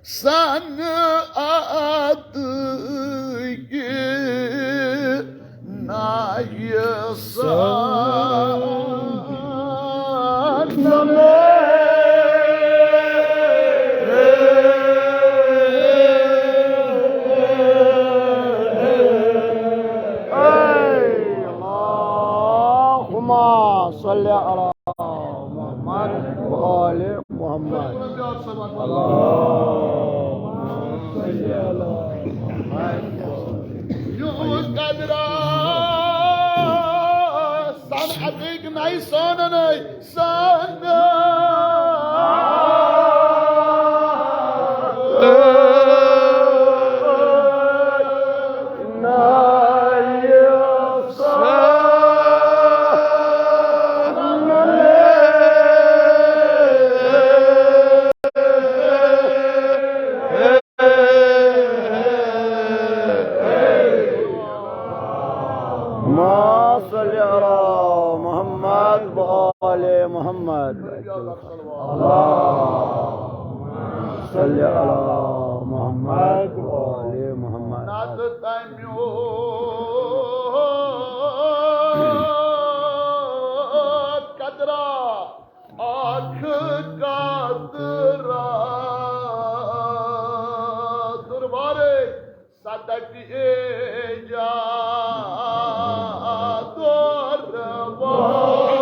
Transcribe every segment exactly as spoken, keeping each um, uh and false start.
صنعت کی نایہِ سان۔ اللهم صل على محمد وآل محمد۔ اللهم صل على محمد۔ یُہُس قدرا صنعتٕکۍ نَیہِ سوننٕے۔ اللهم صل على محمد وآل محمد۔ اللهم صل على محمد وآل محمد۔ نہ تہٕ تَمیُک قدرا اکھ قطرہ دربارے صدق ایجاد دربارے۔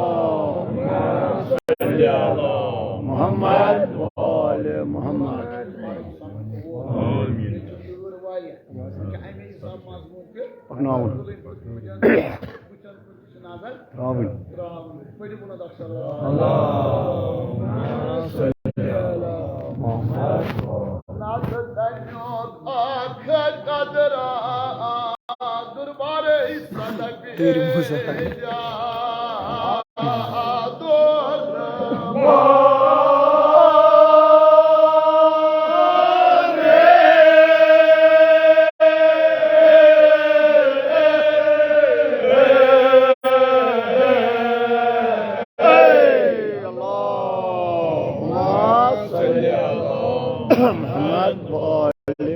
اللهم صل على محمد وآل محمد۔ آمین۔ پکناوُن۔ ترٛاوٕنۍ۔ اللهم صل على محمد۔ دربارے صدق تیری موسیٰ۔ اللهم صل على محمد وآل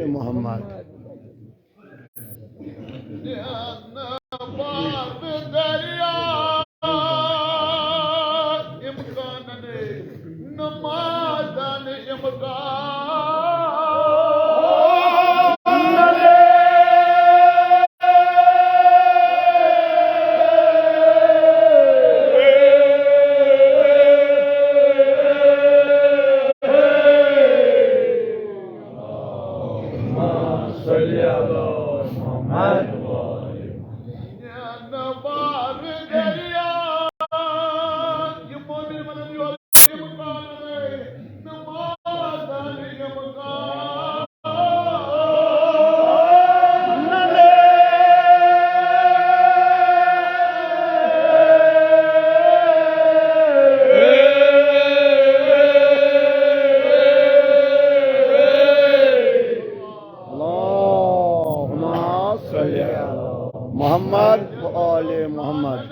محمد۔ اللهم صل على محمد وآل محمد۔ اللهم صل على محمد وآل محمد۔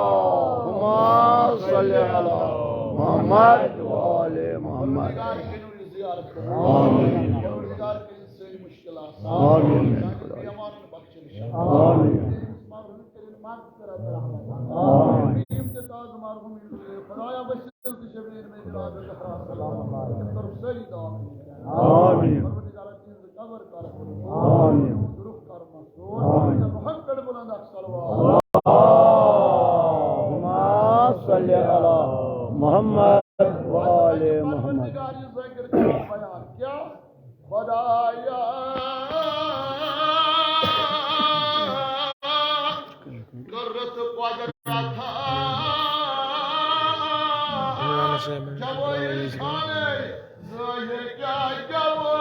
اللهم صل على محمد وآل محمد۔ آمين۔ آمين۔ آمين۔ آمین۔ یِم تہِ تاج مرحوم یِم چھِ، خۄدایا، بٔشیٖر تہٕ شبیٖر مےٚ جناب زہرا سلام اللہ علیہ۔ تِم کٔرٕکھ سٲری دعا قبوٗل۔ آمین۔ پروردگارا، تِہنٛز قبر کر۔ آمین۔ تِہنٛز رُخ کر مسرور۔ آمین۔ تِہنٛدٮ۪ن رُحن پٮ۪ٹھ بُلنٛد اکھ صلوات۔ اللهم صل على محمد وآل محمد۔ پروردگار، یہِ ذٲکِر کر بیان۔ کیٛاہ؟ خۄدایا، قدرت قدرت جوٲہِر خانٕے، ظٲہِر کیٛاہ جوٲہِر۔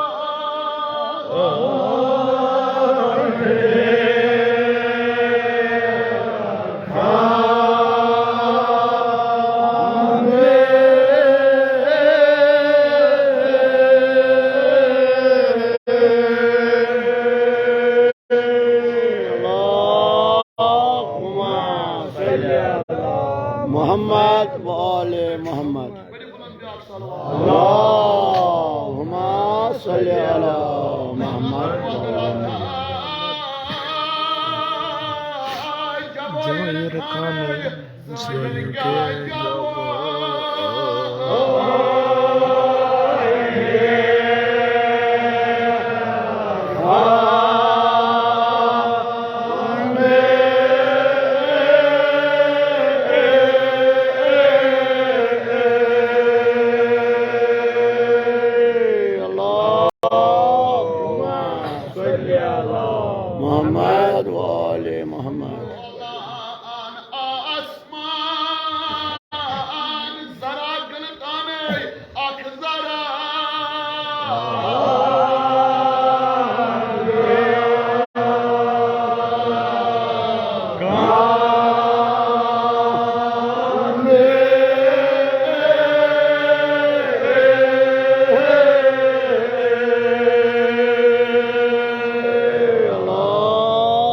اللهم صل على محمد وآل محمد۔ اللهم صل على محمد وآل محمد۔ جوٲہِر خانٕے، ظٲہِر کیٛاہ جوٲہِر۔ اللهم صل على محمد وآل محمد۔ آسمان ذرا گلتانے اکھ ذرا۔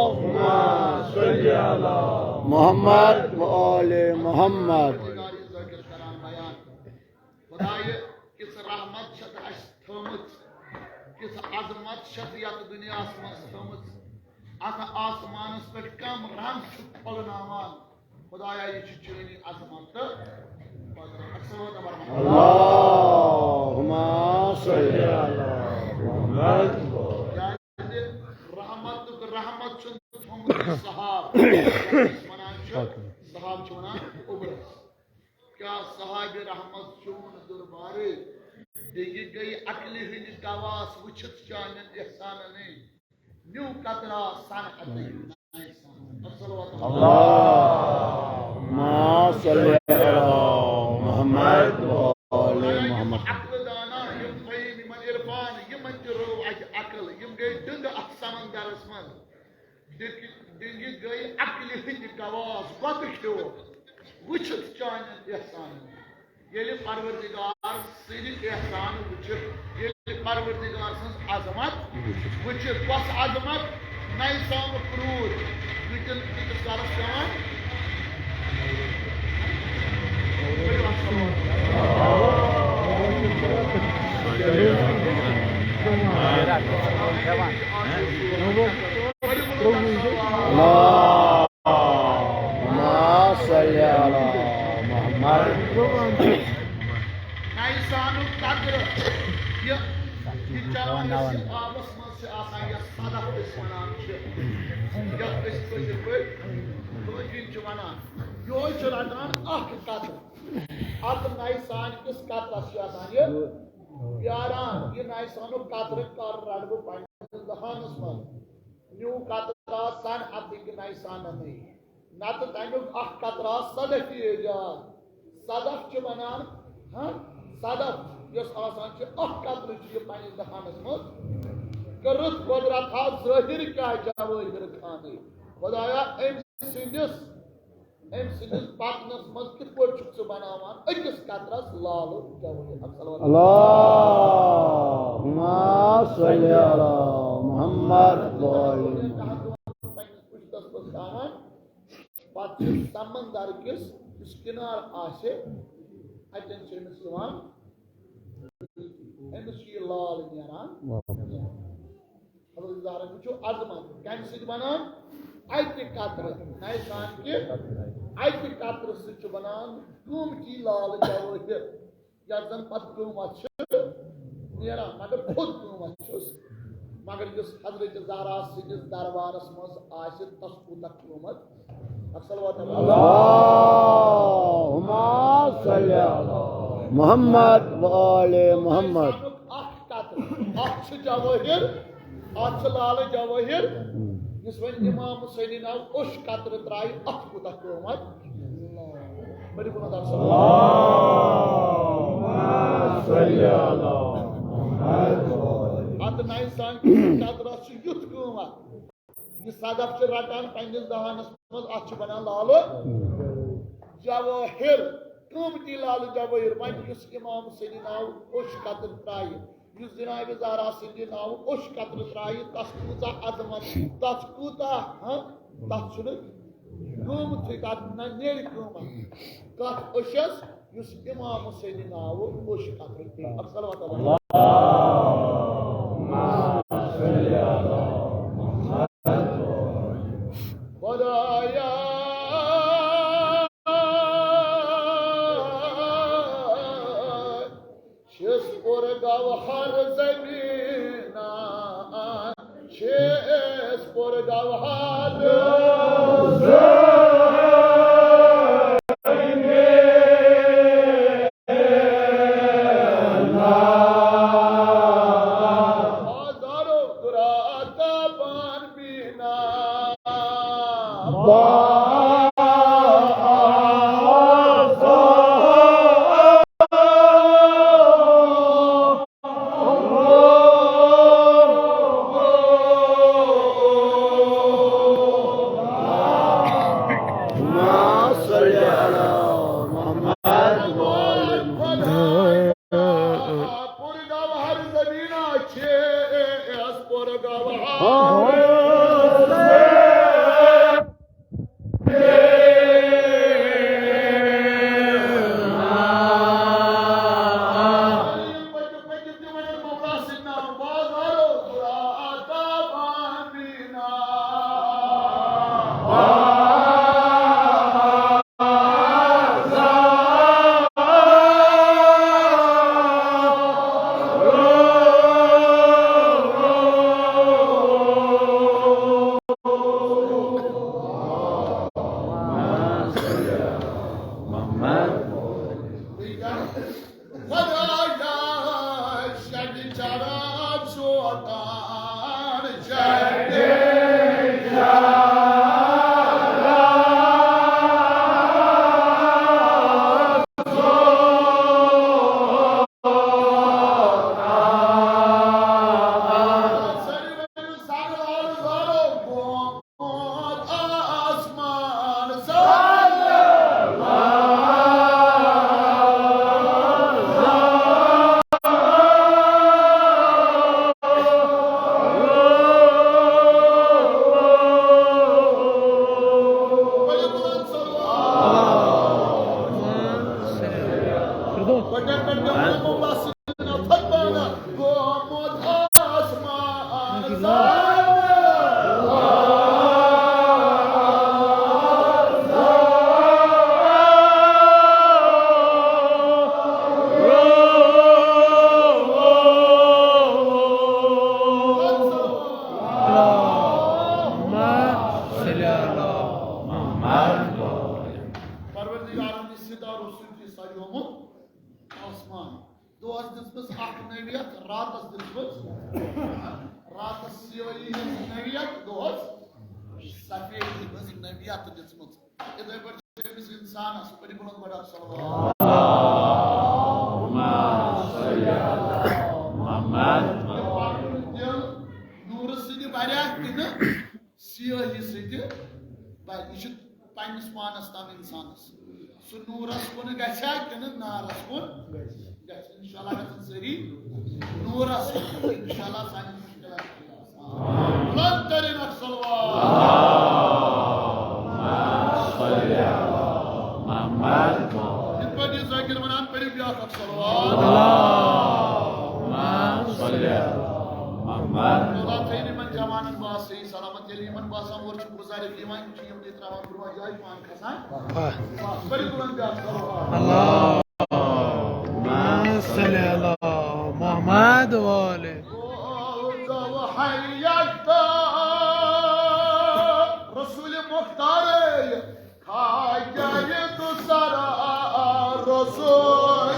اللهم صل على محمد وآل محمد۔ خدایہِ، کِژھ رحمت چھَتھ اَسہِ تھٲومٕژ، کِژھ عظمت چھَتھ یَتھ دُنیاہَس منٛز تھٲومٕژ۔ اَتھ آسمانَس پٮ۪ٹھ کَم رنٛگ چھُ پھۄلناوان۔ خدایا، یہِ چھِ چٲنی عظمت تہٕ قۄدرت۔ السلام علیکم ورحمۃ اللہ۔ اللهم صل على محمد۔ کیٛازِ رحمتُک رحمت چھُنہٕ تھوٚمُت یہِ سحاب۔ یَتھ أسۍ وَنان چھِ، سحاب چھِ وَنان اوٚبرَس۔ کیٛاہ صحابِ رحمت چون دربارٕ؟ بیٚیہِ گٔے عقلہِ ہٕنٛدۍ قواس وٕچھِتھ چانٮ۪ن احسانَنٕے۔ نیوٗ قطرا صنعتٕے۔ اللهم صل على محمد وآل محمد۔ عقل دانا، یِم فہیٖم، یِمن عرفان، یِمن تہِ رٲو اَتہِ عقل، یِم گٔے ڈٕنٛگہٕ اَتھ سمندرس منٛز۔ ڈِنٛگہِ، ڈِنٛگہِ گٔے عقلہِ ہٕنٛدِ قواس، گۄتہٕ کھیوٚو وٕچھِتھ چانٮ۪ن احسانن۔ ییٚلہِ پروردگار سٕنٛدِ احسان وٕچھِتھ، ییٚلہِ پروردگار سٕنٛز عظمت وٕچھِتھ، کۄس عظمت؟ نَیہِ سامُک روٗد کۭتِس، کۭتِس کالس پٮ۪وان؟ اللهم صل على محمد۔ نَیہِ سانُک قطرٕ، یہِ، یہِ چاوان أسۍ یہِ آبَس منٛز چھِ آسان، یَتھ صدف أسۍ وَنان چھِ، یَتھ أسۍ کٲشِر پٲٹھۍ دٲجِن چھِ وَنان، یِہوٚے چھُ رَٹان اَکھ قطرٕ۔ اَتھ نَیہِ سانہِ کِس قطرَس چھِ آسان یہِ پیاران، یہِ نَیہِ سانُک قطرٕ کَر رَٹہٕ بہٕ پنٛنِس دہانَس منٛز۔ نیوٗ قطرا صنعتٕے نَیہِ سانَنٕے۔ نَتہٕ تَمیُک اَکھ قطرا صدف یہِ ایجاد۔ صدف چھِ وَنان، ہاں، صدف یۄس آسان چھِ، اَکھ قطرٕ چھُ یہِ پنٛنِس دہانَس منٛز کٔرٕتھ قۄدرت ہا ظٲہِر کیٛاہ جوٲہِر خانٕے۔ خۄدایا، أمۍ سٕنٛدِس، أمۍ سٕنٛدِس بدنَس منٛز کِتھ پٲٹھۍ چھُکھ ژٕ بَناوان أکِس قطرَس لالہٕ جوٲہِر؟ اللهم صل على محمد وآل محمد۔ پنٛنِس پُشتَس منٛز تھاوان، پتہٕ چھِ سمندر کِس یُس کنار آسہِ، اتٮ۪ن چھِ أمِس یِوان، أمِس چھُ یہِ لال نیران۔ حضرت زہرا وٕچھِو عظمت کمہِ سۭتۍ بنان؟ اکہِ قطرٕ، نَیہِ سان کہِ اکہِ قطرٕ سۭتۍ چھُ بنان قۭمتی لال جوٲہِر۔ یَتھ زَن پَتہٕ قۭمَتھ چھُ نیران، مگر تھوٚد قۭمَتھ چھُس۔ مگر یُس حضرت زہرا سٕنٛدِس دربارَس منٛز آسہِ، تَس کوٗتاہ قۭمَتھ؟ اَکھ صلوات۔ اللهم صل على محمد وآل محمد۔ اِنسانُک اَکھ قطرٕ، اَتھ چھُ جوٲہِر، اَتھ چھُ لالہٕ جوٲہِر۔ یُس وۄنۍ امام حسینٕنۍ ناو اوٚش قطرٕ ترٛایہِ، اَتھ کوٗتاہ قۭمَتھ؟ بٔرِو بُلند آسان۔ اتھ نَیہِ سانہِ قدرس چھُ یُتھ قۭمتھ۔ یہِ صدف چھِ رٹان پننِس دہانس منٛز، اتھ چھِ بنان لالہٕ جوٲہِر، قۭمتی لالہٕ جوٲہِر۔ وۄنۍ یُس امام حسینہِ ناوٕ اوٚش قطرٕ ترایہِ، یُس جناب زہرا سٕنٛدِ ناوٕ اوٚش قطرٕ ترایہِ، تس کۭژاہ عظمت، تس کوٗتاہ، ہاں، تس چھُنہٕ قۭمتھٕے، تس نہ نیرِ قۭمتھ۔ کتھ اوٚشس؟ یُس امام حسینہِ ناوٕ اوٚش قطرٕ ترایہِ۔ اب صلوات علیہ۔ خدایا، چھِس پُر گوہر زمینہ، چھِس پُر گوہر زمینہ۔ ہزارو درا تابان بینا۔ پُر گوہر زمینہ چھِ، پُر گوہر۔ پروردگارن چھُ ستارو سۭتۍ سجومُت آسمان۔ دۄہس دِژمٕژ اکھ نوعیت، راتس دِژمٕژ، راتس سیٲہی ہٕنٛز نوعیت، دۄہس سفیدی ہٕنٛز نوعیت دِژمٕژ۔ یِتھے پٲٹھۍ چھُ أمِس انسانس، پٔرِو بلند پٲٹھۍ اکھ صلوات۔ دِل نوٗرٕ سۭتۍ بھریا کِنہٕ سیٲہی سۭتۍ بھرِ؟ یہِ چھُ پننِس پانس تام انسانس۔ سُہ نوٗرس کُن گژھِ ہا کِنہٕ نارس کُن گژھِ؟ انشاءاللہ گژھن سٲری نوٗرس کُن۔ انشاءاللہ سانہِ مشکلات چھِ آسان۔ بلند ترین اکھ صلوات۔ یِتھ پٲٹھۍ یہِ ذٲکِر ونان، پٔرِو بیٛاکھ اکھ صلوات۔ اللہ تھٲیِن یِمن جوانن باسٕے سلامت، ییٚلہِ یِمن باسان اورٕ چھُ گُزارِ یِوان، یِم چھِ یِمنٕے ترٛاوان برٛونٛہہ جایہِ پان کھسان۔ پٔرِو بلند بیٛاکھ صلوات۔ اللہم صل علی محمد و آلہ۔ رسول مختار کھاجہ تو سرا رسول۔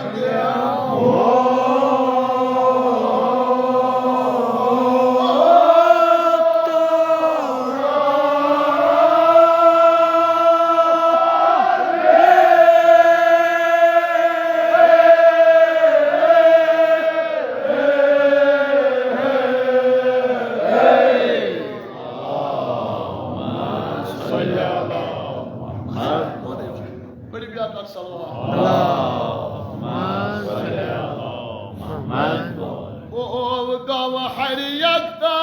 ہر یکتا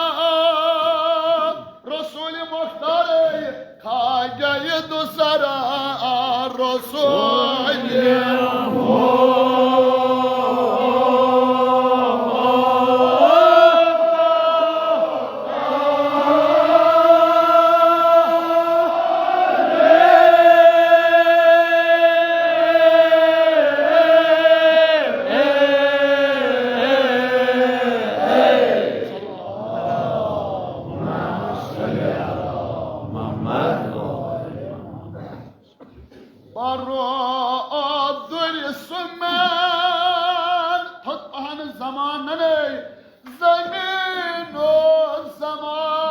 رسول مختار کھا گئے دوسرا رسول۔ برو عبدالرحمن، تھوٚد پہن زمانن زمین و زمان۔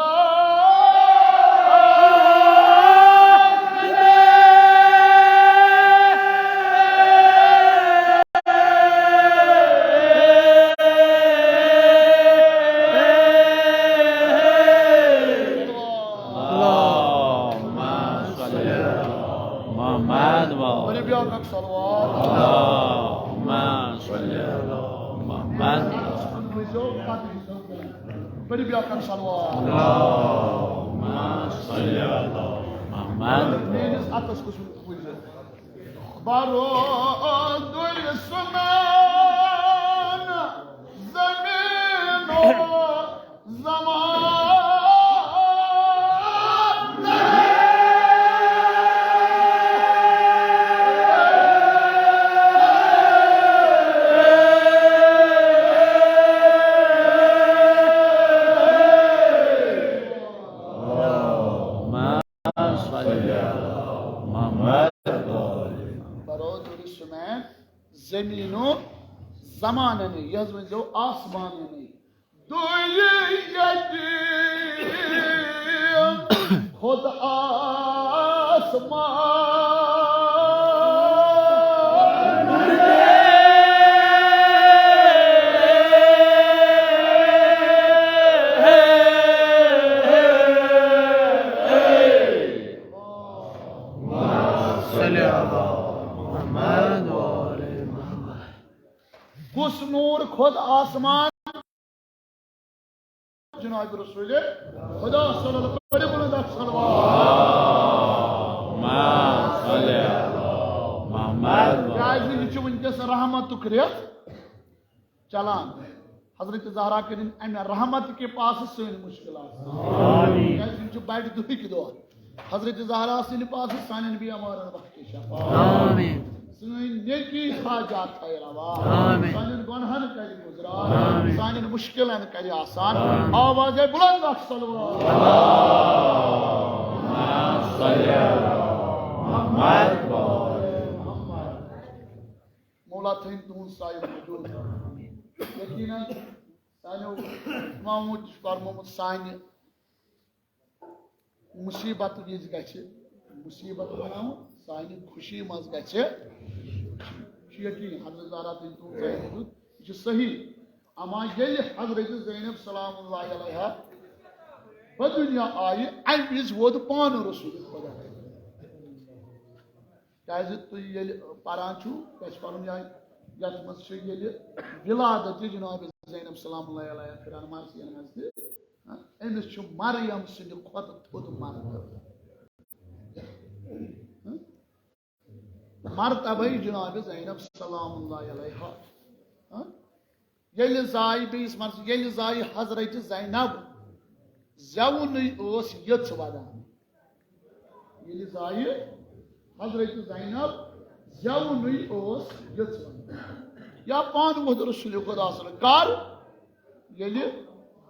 اللهم صل على محمد وعلى ؤنِو بیٛاکھ اکھ صلوات۔ اللهم صل على محمد۔ ؤنِو بیٛاکھ اکھ صلوات۔ اللهم صل على محمد۔ میٲنِس اَتَس کُس وٕچھزیو؟ برو دُشمن زمین و زمان۔ برو دُشمن زمین و زمانن، یہِ حظ ؤنۍزیو آسمانن۔ دوٚیہِ ییٚتہِ کھوٚت آسمان۔ صلی اللہ محمد وآل محمد۔ کُس نوٗر کھوٚت آسمان؟ جناب رسول خدا صلی اللہ علیہ وسلم، بڑے بلند اکھ صلوات۔ اللہم صل علی محمد۔ کیازِ یہِ چھُ وٕنکیٚس رحمتُک رٮ۪تھ چلان۔ حضرت زہرا کٔرِن امہِ رحمت کہِ پاسہٕ سٲنۍ مُشکلات۔ آمین۔ کیازِ یِم چھِ بڑِ دُہٕکۍ دۄہ۔ حضرت زہرا سٕنٛدِ پاسہٕ سانٮ۪ن بیمارن بخشِ شفا۔ آمین۔ سٲنۍ نیکی حاجات تھایہِ روا۔ آمین۔ سانٮ۪ن گۄنہن کرِ گُزران۔ آمین۔ سانٮ۪ن مُشکلن کرِ آسان۔ آمین۔ آواز ہے بلند اکھ صلوات۔ مولا تھٲیِن تُہُنٛد سایہِ موجود۔ یقیناً سانیو امامو تہِ چھُ فرمومُت سانہِ مُصیٖبت وِزِ گژھِ مُصیٖبت بناوُن، سانہِ خوشی منٛز گژھِ۔ یہِ چھُ یقیٖن، حضرت زہرا تٔمۍ تُہُنٛد زینب دیُت، یہِ چھُ صحیح۔ اما ییٚلہِ حضرت زینب سلام اللہ علیہا بدُنیا آیہِ، اَمہِ وِزِ ووت پانہٕ رسول خدا۔ کیازِ تُہۍ ییٚلہِ پران چھِو، تۄہہِ چھُ پرُن یا یتھ منٛز چھُ ییٚلہِ ولادت جناب زینب سلام اللہ علیہا پھران مرثین منٛز تہِ، ہاں، أمِس چھُ مریم سٕنٛدِ کھۄتہٕ تھوٚد مرتبہٕ۔ ہاں؟ مرتبہٕ جناب زینب سلام اللہ علیہا۔ ہاں؟ ییٚلہِ زایہِ بیٚیِس مرث-، ییٚلہِ زایہِ حضرت زینب زٮ۪ونُے ٲس یٔژ ودان۔ ییٚلہِ زایہِ حضرت زینب زٮ۪ونُے ٲس یٔژ ودان۔ یا پانہٕ ووت رسول خدا صلی اللہ علیہ وسلم۔ کر؟ ییٚلہِ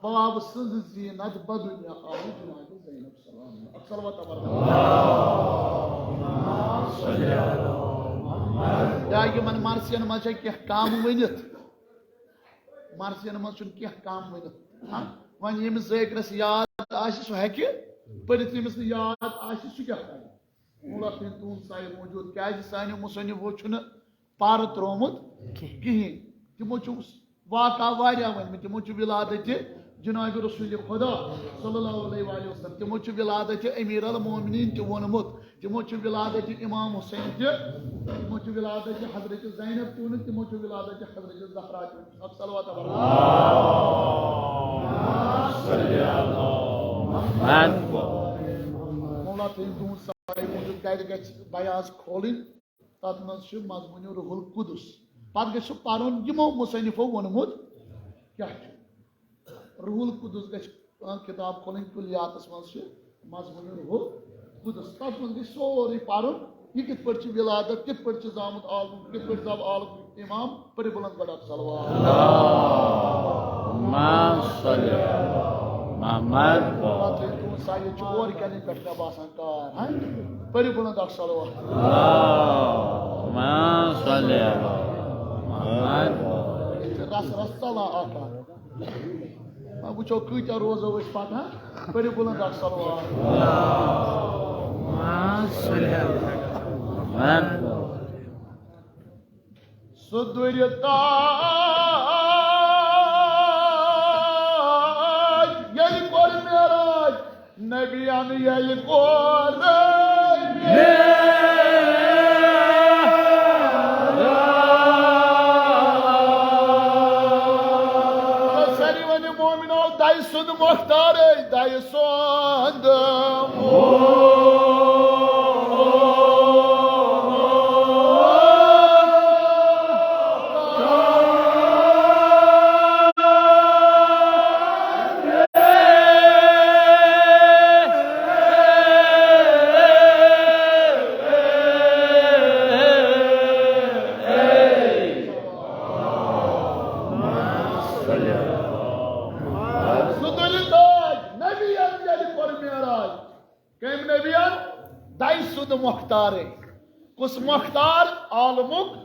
باب سٕنٛز زینت بدُنیا آیہِ جناب زینب سلام۔ اکھ صلوات تبارک۔ یا یِمن مرثین منٛز چھےٚ کینٛہہ کم ؤنِتھ۔ مرثین منٛز چھُنہٕ کینٛہہ کم ؤنِتھ۔ ہاں، وۄنۍ ییٚمِس ذٲکرس یاد آسہِ، سُہ ہیٚکہِ پٔرِتھ، ییٚمِس نہٕ یاد آسہِ، سُہ کیٛاہ کرِ؟ مولا تھٲیِن تُہُنٛد سایہِ موجود، کیٛازِ سانیو مُصنِفو چھُنہٕ پَرٕ ترٛوومُت کِہیٖنۍ۔ کِہیٖنۍ۔ تِمو چھُ واقعہ واریاہ ؤنۍمٕتۍ، تِمو چھُ ولادتِ جناب رسول خدا صلی اللہ علیہ وآلہ وسلم، تِمو چھُ ولادتِ امیر المومنین تہِ ووٚنمُت، تِمو چھُ ولادت امام حسین تہِ، تِمو چھُ ولادت حضرت زینب تہِ ووٚنمُت، تِمو چھُ ولادت حضرت زہرا تہِ ووٚنمُت۔ اکھ صلوات۔ محمد۔ مولا تھٲیِن تُہُنٛد سایہِ موٗجوٗب۔ گرِ گژھِ بیاض کھولٕنۍ، تَتھ منٛز چھُ مضموٗنہِ روح القدس۔ پَتہٕ گژھِ سُہ پَرُن یِمو مصنفو ووٚنمُت کیٛاہ چھُ۔ روح القدس گژھِ کانٛہہ کِتاب کھولٕنۍ، کُلیاتَس منٛز چھِ مضموٗنہِ روح القدس۔ تَتھ منٛز گژھِ سورُے پَرُن، یہِ کِتھ پٲٹھۍ چھِ ولادت، کِتھ پٲٹھۍ چھِ زامُت عالم، کِتھ پٲٹھۍ زاو عالم۔ امام پٔرِو بلند گۄڈٕ اکھ صلوات۔ اللہم صل علی محمد۔ پتہٕ ییٚلہِ تُہُنٛد سایہِ چھُ اورٕ کَنہِ پٮ۪ٹھ مےٚ باسان کار، ہاں؟ پٔرِو بلند اکھ صلوات۔ اللہم صل علی محمد۔ ییٚتہِ چھِ رس رس ژلان اکھ اکھ۔ وۄنۍ وٕچھو کۭتیٛاہ روزو أسۍ پتہٕ، ہاں؟ پٔرِو بلند اکھ صلوات۔ اللہم صل علی محمد۔ سُہ دُرِ تاج ییٚلہِ کوٚر معراج، نبیَن ییٚلہِ کوٚر معراج۔ سٲری ؤنِو مومنو، دَے سُنٛد مۄختارے، دَے سُنٛد۔ سُہ دُرِ تاج نبیَن ییٚلہِ کوٚر معراج۔ کٔمۍ نبیَن؟ دَے سُنٛد مۄختارے۔ کُس مۄختار؟ عالمُک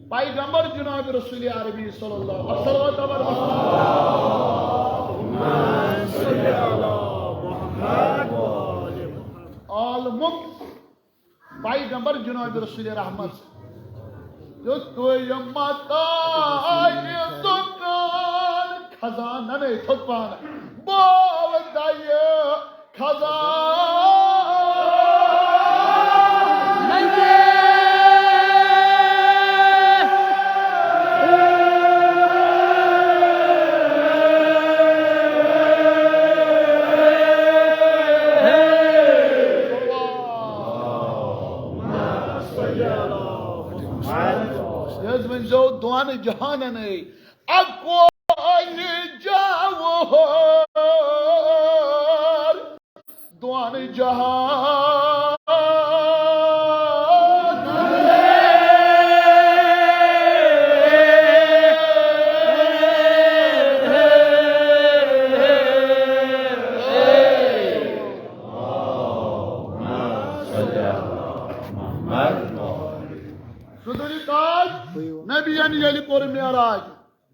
پیغمبر جناب رسول عربی صلی اللہ علیہ وسلم۔ عالمُک پیغمبر جناب رسول رحمت۔ تیُتھُے متاعِ زُکان خزانَن تھوٚد پانہٕ۔ بول دَیہِ خزانہٕ۔ یہِ حظ ؤنۍزیو دۄن جہانن اے، اکوے جوہر دۄن جہانن۔ سُہ دُرِ تاج نبیَن ییٚلہِ کوٚر معراج،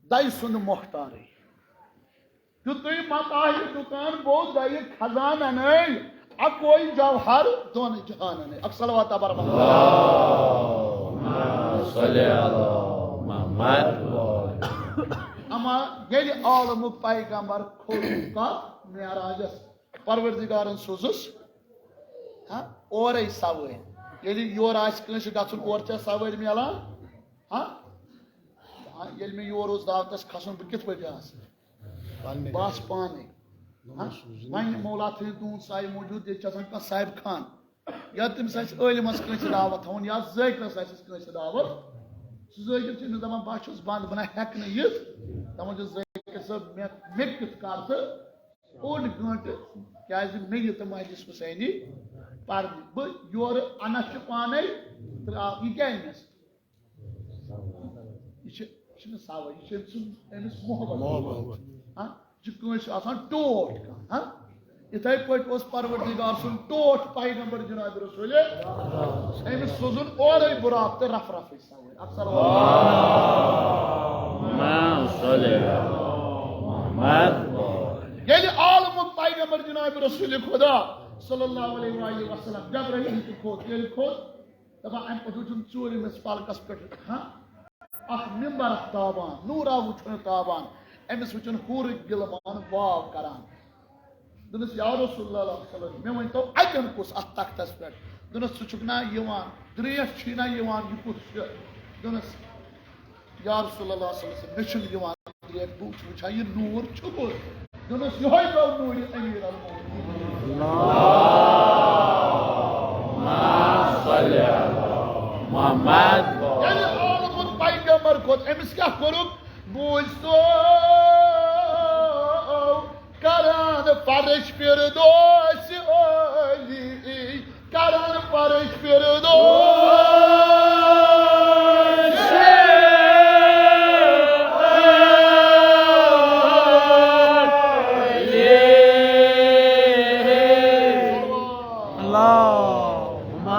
دَے سُنٛد مۄختارٕے۔ یُتُے متاعِ زُکان بوٚو، دَیہِ خزانَن اے، اَکوے جوہر دۄن جہانَن اے۔ اکھ صلوات تبارک۔ اللہم صل علی محمد۔ اما ییٚلہِ عالمُک پیغمبر کھوٚت کَتھ معراجَس، پروردگارن سوٗزُس، ہاں، اورے سوٲرۍ۔ ییٚلہِ یورٕ آسہِ کٲنٛسہِ گژھُن، اورٕ چھا سوٲرۍ میلان؟ ہاں؟ ہاں، ییٚلہِ مےٚ یور اوس دعوتس کھسُن، بہٕ کِتھ پٲٹھۍ آسہٕ؟ پننہِ بہٕ آسہٕ پانے۔ ہاں؟ وۄنۍ مولا تھٲیِو تُہُنٛد سایہِ موٗجوٗد، ییٚتہِ چھِ آسان کانٛہہ صاحب خان۔ یا تٔمِس آسہِ عٲلمس کٲنٛسہِ دعوت تھاوُن، یا ذٲکرس آسٮ۪س کٲنٛسہِ دعوت۔ سُہ ذٲکر چھُ أمِس دپان، بہٕ ہا چھُس بنٛد، بہٕ نہ ہٮ۪کہٕ نہٕ یِتھ۔ دپان چھُس، ذٲکر صٲب، مےٚ، مےٚ کیُتھ کر ژٕ؟ اوٚڑ گٲنٛٹہٕ، کیٛازِ مےٚ یہِ تہٕ مجلس حسینی پرنہِ۔ بہٕ یورٕ انس چھُ پانے تہٕ آ-، یہِ کیٛاہ أمِس؟ یہِ چھِ، یہِ چھُنہٕ سوال، یہِ چھُ أمۍ سُنٛد، أمِس محبت۔ محبت۔ ہاں؟ یہِ چھُ کٲنٛسہِ آسان ٹوٹھ کانٛہہ، ہاں؟ یِتھَے پٲٹھۍ اوس پروردگار سُنٛد ٹوٹھ پیغمبر جناب رسول۔ أمِس سوٗزُن اورَے بُراق تہٕ رف رفٕے سوٲرۍ۔ اکھ صلوات۔ اللہم صل علی محمد۔ ییٚلہِ عالمُک پیغمبر جناب رسول خدا صلی اللہ علیہ وآلہ وسلم جبرائیل تہِ کھوٚت، ییٚلہِ کھوٚت، دپان، امہِ پتہٕ وٕچھُن ژوٗرِمِس پلکس پٮ۪ٹھ، ہاں، اکھ ممبر اکھ تابان، نوٗرا وٕچھُن تابان، أمِس وٕچھُن حورٕکۍ غلمان واو کران۔ دوٚپنس، یا رسول اللہ صلی اللہ علیہ وسلم، مےٚ ؤنۍ تو، اتٮ۪ن کُس اتھ تختس پٮ۪ٹھ؟ دوٚپنَس، "ژٕ چھُکھ نا یِوان؟ درٛیش چھُے نا یِوان؟ یہِ کُس چھُ؟" دوٚپنَس، "یا رسول اللہ صلی اللہ علیہ وسلم، مےٚ چھُنہٕ یِوان درٛیش، بہٕ چھُس وٕچھان یہِ نوٗر چھُ کُس؟" دوٚپنَس، "یِہوٚے گوٚو نوٗرِ امیر المومنین۔" اللہم صل علی محمد۔ ییٚلہِ عالمُن پیغمبر کھوٚت، أمِس کیٛاہ کوٚرُکھ؟ بوٗزۍ تو کران فرش فردوس عالی، کران فرش فردوس عالی۔ اللہم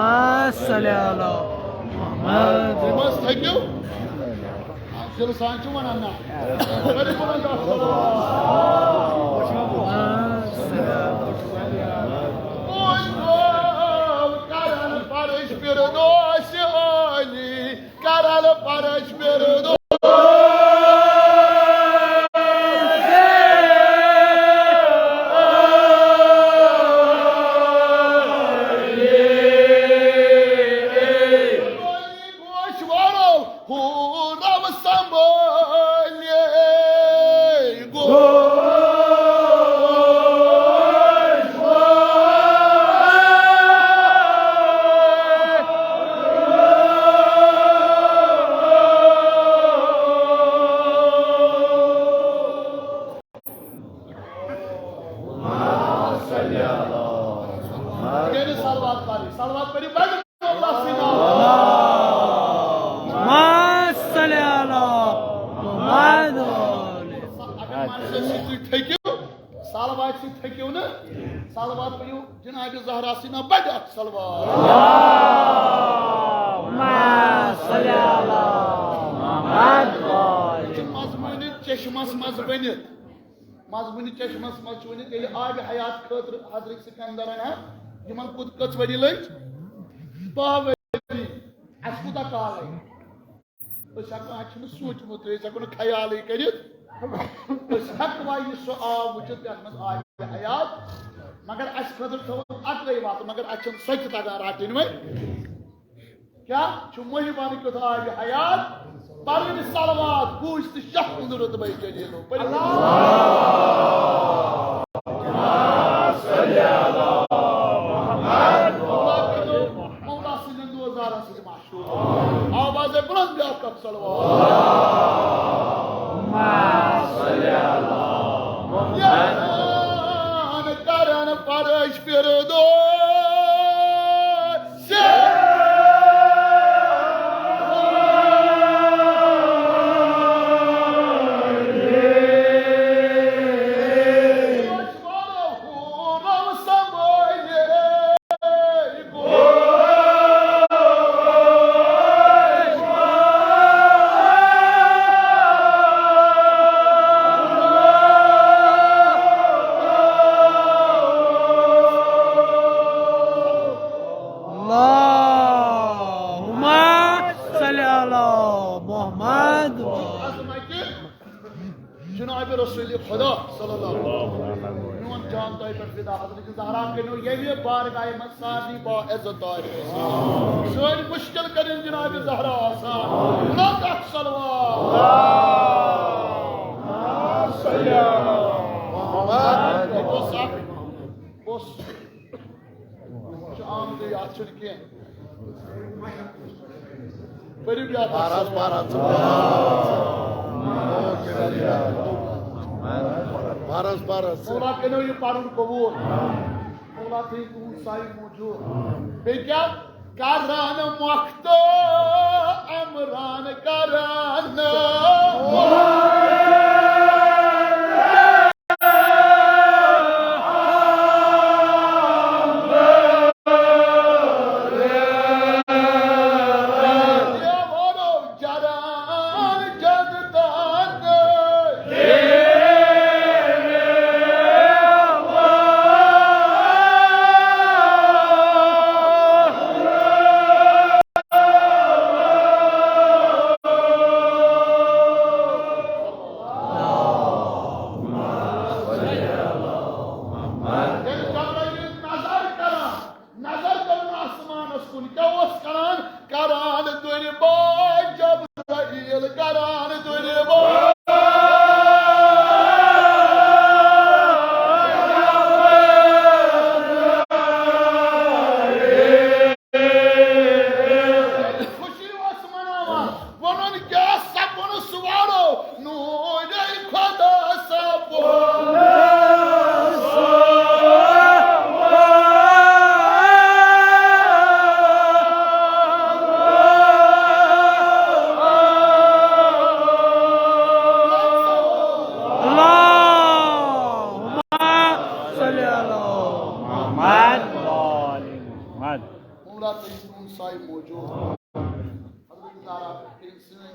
صل علی محمد۔ یِم حظ تھٔکِو۔ دِلہٕ سان چھُ وَنان نا۔ کٔرِو وَنان ڈاکٹر صٲب۔ کرن فرش فردوس عالی، کرن فرش فردوس۔ گوش وارو، ہو رب سنبھالے، گوش وارو۔ یعنی صلوات پاری، صلوات پاری، بڑ مولا سینا۔ ما صلی علی محمد۔ اگر مرضی سۭتۍ تُہۍ تھٔکِو، صلوات سۭتۍ تھٔکِو نہٕ، صلوات پٔرِو جناب زہرا سینا بڑ اکھ صلوات۔ ما صلی علی محمد۔ یہِ چھُ مضموٗنہِ چشمس منٛز ؤنِتھ۔ مضموٗنہِ چشمس منٛز چھُ ؤنِتھ، ییٚلہِ آبِ حیات خٲطرٕ حضرت سکندرن ہا یِمن کوٗت، کٔژ ؤری لٔگۍ؟ دَہ ؤری۔ اَسہِ کوٗتاہ کال لَگہِ؟ أسۍ ہٮ۪کو، اَسہِ چھُنہٕ سوٗنٛچمُتٕے، أسۍ ہٮ۪کو نہٕ خیالٕے کٔرِتھ۔ أسۍ ہٮ۪کوا یہِ سُہ آب وٕچھِتھ یَتھ منٛز آبِ حیات؟ مگر اَسہِ خٲطرٕ تھٲوٕن اَکٕے وَتھ، مگر اَسہِ چھَنہٕ سۄ تہِ تَگان رَٹٕنۍ وۄنۍ۔ کیا چھُ محبن کیُتھ آبِ حیات؟ پرٕنۍ صلوات، بوٗزۍ تہٕ شاہ ہُنٛد رُتبَے جلیٖلو۔ پٔرِو۔ مولا سٕنٛدٮ۪ن دوزارَن سۭتۍ مشہوٗر۔ آوازے بُلند بیٛاکھ اکھ صلوات۔ کرن فرش فردوس۔ اللہم صل علی محمد۔ عظمت جناب رسول خدا صلی اللہ علیہ وسلم۔ میون جان تۄہہِ پٮ۪ٹھ فدا، حضرت زہرا کٔرِو ییٚمہِ بارگاہہِ منٛز سارنٕے با عزت تعریف۔ سٲنۍ مشکل کٔرِن جناب زہرا آسان۔ بلند اکھ صلوات۔ محمد۔ اوس اکھ، اوس چھُ آمدٕے، اَتھ چھُنہٕ کینٛہہ۔ پٔرِو بیٛاکھ اَکھ۔ پَرَس، پَرَس۔ پَرَس، پَرَس۔ مولا کٔرِو یہِ پَرُن قبوٗل۔ مولا تھٲیِو تُہُنٛد سایہِ موٗجوٗد۔ بیٚیہِ کیٛاہ؟ کران مۄختہٕ امران کران۔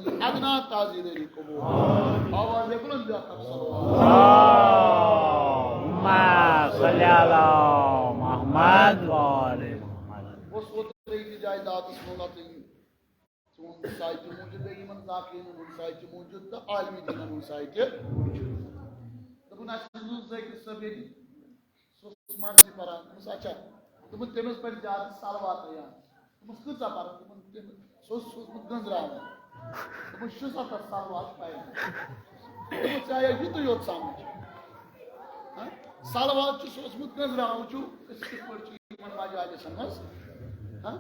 ادنا تعزیرٲری قبول۔ آواز بلند بیاکھ اکھ صلوات۔ اللہم صل علی محمد و آل محمد۔ بہٕ اوسُس اوترٕ أکِس جایہِ دعوتس منٛز، ژٕ ووٚن سایہِ تہِ موٗجوٗد، بیٚیہِ یِمن ذاکرینن ہُنٛد سایہِ تہِ موٗجوٗد تہٕ عالمِ دیٖنن ہُنٛد سایہِ تہِ موٗجوٗد۔ دوٚپُن، اَسہِ اوس ذٲکِر صٲب ییٚتہِ، سُہ اوس مرثی پران۔ دوٚپمَس، اچھا۔ دوٚپُن، تٔمِس پَرِ زیادٕ صلواتٕے یاد۔ دوٚپمَس، کۭژاہ پَران؟ دوٚپُن، تٔمۍ، سُہ اوس سوٗزمُت گٔنٛزراوان۔ دوٚپمَس، شُسَتَتھ صلوات پَرِ۔ دوٚپمَس، ژےٚ آیا یُتُے یوت سَمٕجھ؟ ہاں؟ صلوات چھُ سوٗزمُت گٔنٛزراوان، وٕچھِو، أسۍ کِتھ پٲٹھۍ چھِ یِمَن مجالِسَن منٛز، ہاں؟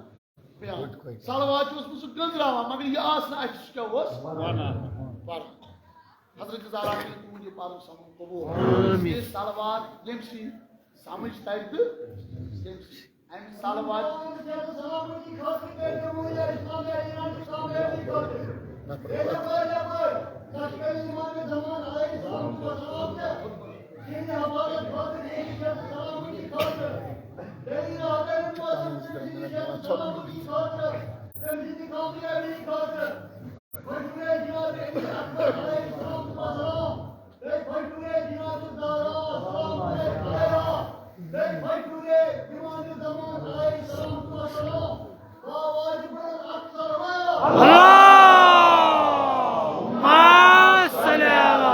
بیان۔ صلوات چھُ اوسمُت سُہ گٔنٛزراوان، مگر یہِ آس نہٕ اَسہِ، سُہ کیٛاہ اوس؟ وَنان۔ پَران۔ حضرت زہرا کٔرِن تُہُنٛد یہِ پَرُن سَمُن قبوٗل۔ آمین۔ یہِ صلوات ییٚمہِ سۭتۍ سَمٕجھ تَرِ تہٕ تٔمۍ سۭتۍ اَمہِ صلوات۔ اللہم صل علی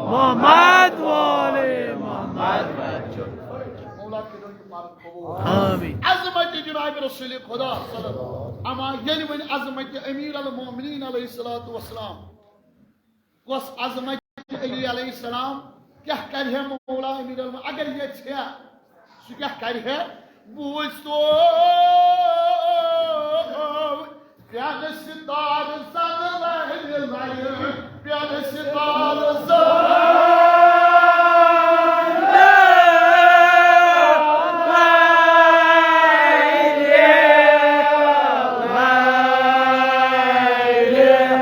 محمد و آل محمد۔ مولا کٔرِو یہِ پَرُن قبوٗل۔ آمین۔ عظمت جناب رسول خدا صلی اللہ علیہ وسلم۔ اما ییٚلہِ وۄنۍ عظمت امیر المومنین علیہ الصلوۃ والسلام، کۄس عظمت علی علیہ السلام، کیٛاہ کرِ ہے مولا امیر المومنین؟ اگر یژھِ ہے، سُہ کیٛاہ کرِ ہے؟ بوٗزۍ تو، پیٛارٕ ستارٕ زَن لَرِ لَرِ، پیٛارٕ ستارٕ زَن لَرِ لَرِ۔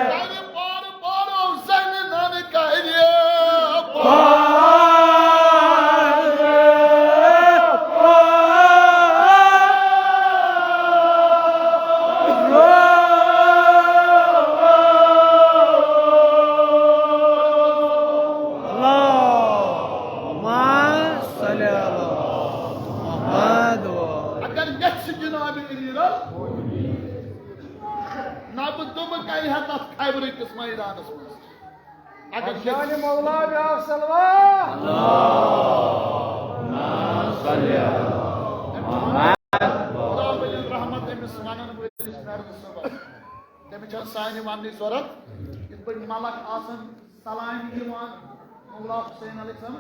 کرِ پارٕ پارو زَنہِ نَنہٕ کرِ پارٕ۔ اللہم صل علی محمد۔ اگر یژھِ جناب امیر، نہ بہٕ دُبہٕ کرِ ہا تتھ خیبرٕ کِس میدانس منٛز۔ اگر یژھِ۔ شانِ مولا بیاکھ صلوات۔ خدا ؤلِن رحمت أمِس ونن وٲلِس مرد صٲبس۔ تٔمِس چھَنہٕ سانہِ وننٕچ ضروٗرت۔ یِتھ پٲٹھۍ ملک آسن سلامہِ یِوان مولا حسین علیہ السلام،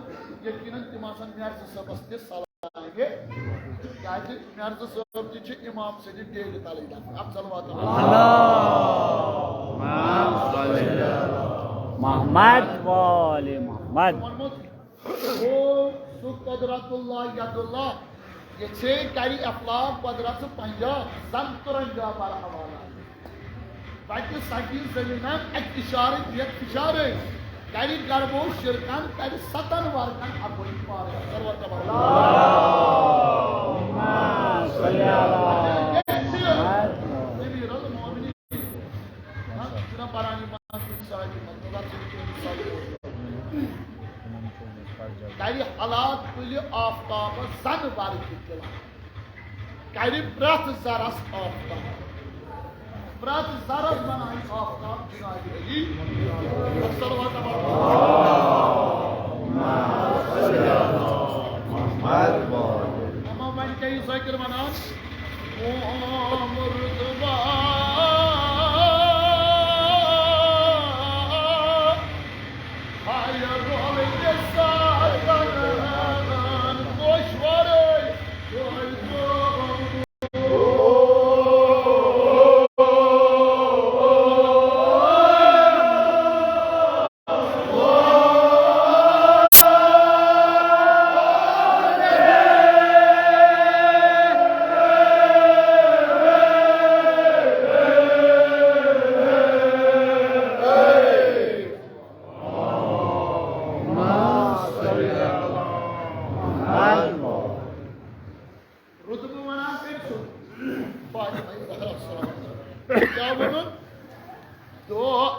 یقیناً تِم آسن مرزِ صٲبس تہِ سلامہِ۔ کیٛازِ مرزِ صٲب تہِ چھِ امام سٕنٛدِ ڈیرِ تلٕے دفن۔ اب صلوات۔ اللہم صل علی محمد و آل محمد۔ ووٚنمُت، او سُہ قدرت اللہ ید اللہ، یژھے کرِ افلاک قدرت پنجاب، زن ترنجا بر حوالہ۔ وتہِ سبی زمینن اکہِ اشارٕ دِتھ فشارے، کرِ گربو شرکن، کرِ ستن ورکن اکوئی پارے۔ سرور تبارک۔ امیر المومنین۔ ہاں، چھُنہ پران یِمن کُنہِ ساتہٕ یِمن، مطلب، چھُنہٕ کُنہِ ساتہٕ۔ کرِ ہلاک تُلہِ آفتابس زن ورقہِ تِلہٕ۔ کرِ پرٛٮ۪تھ ذرس آفتاب۔ پرٛٮ۪تھ ذرس بنایہِ آفتاب جناب علی۔ صلوات۔ اما وۄنۍ کیٛاہ یہِ ذٲکِر ونان؟ او مرتبہ، ہاے رول دے سارن گوشوارے۔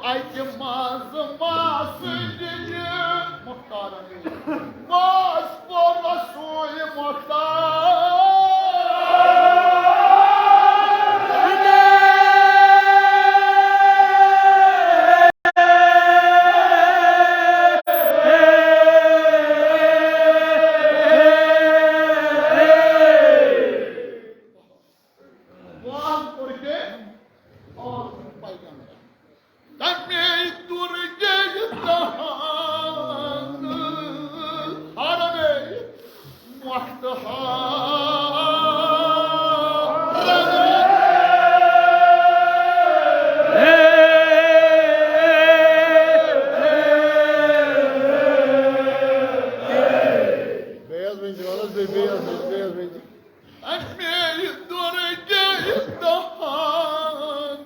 اَتہِ منٛزٕ ماسہٕ دِلہِ مُختارَن۔ واس پوٚر رسول مُختار۔ واز کوٚر کٔمۍ؟ آل پیغمبر۔ تَمے درجے دہان حرمے مۄختہار۔ بیٚیہِ حظ ؤنۍ زِ، وَلہٕ حظ بیٚیہِ، بیٚیہِ حظ ؤنۍ زِ، بیٚیہِ حظ ؤنۍ زِ۔ اَمے درجے دہان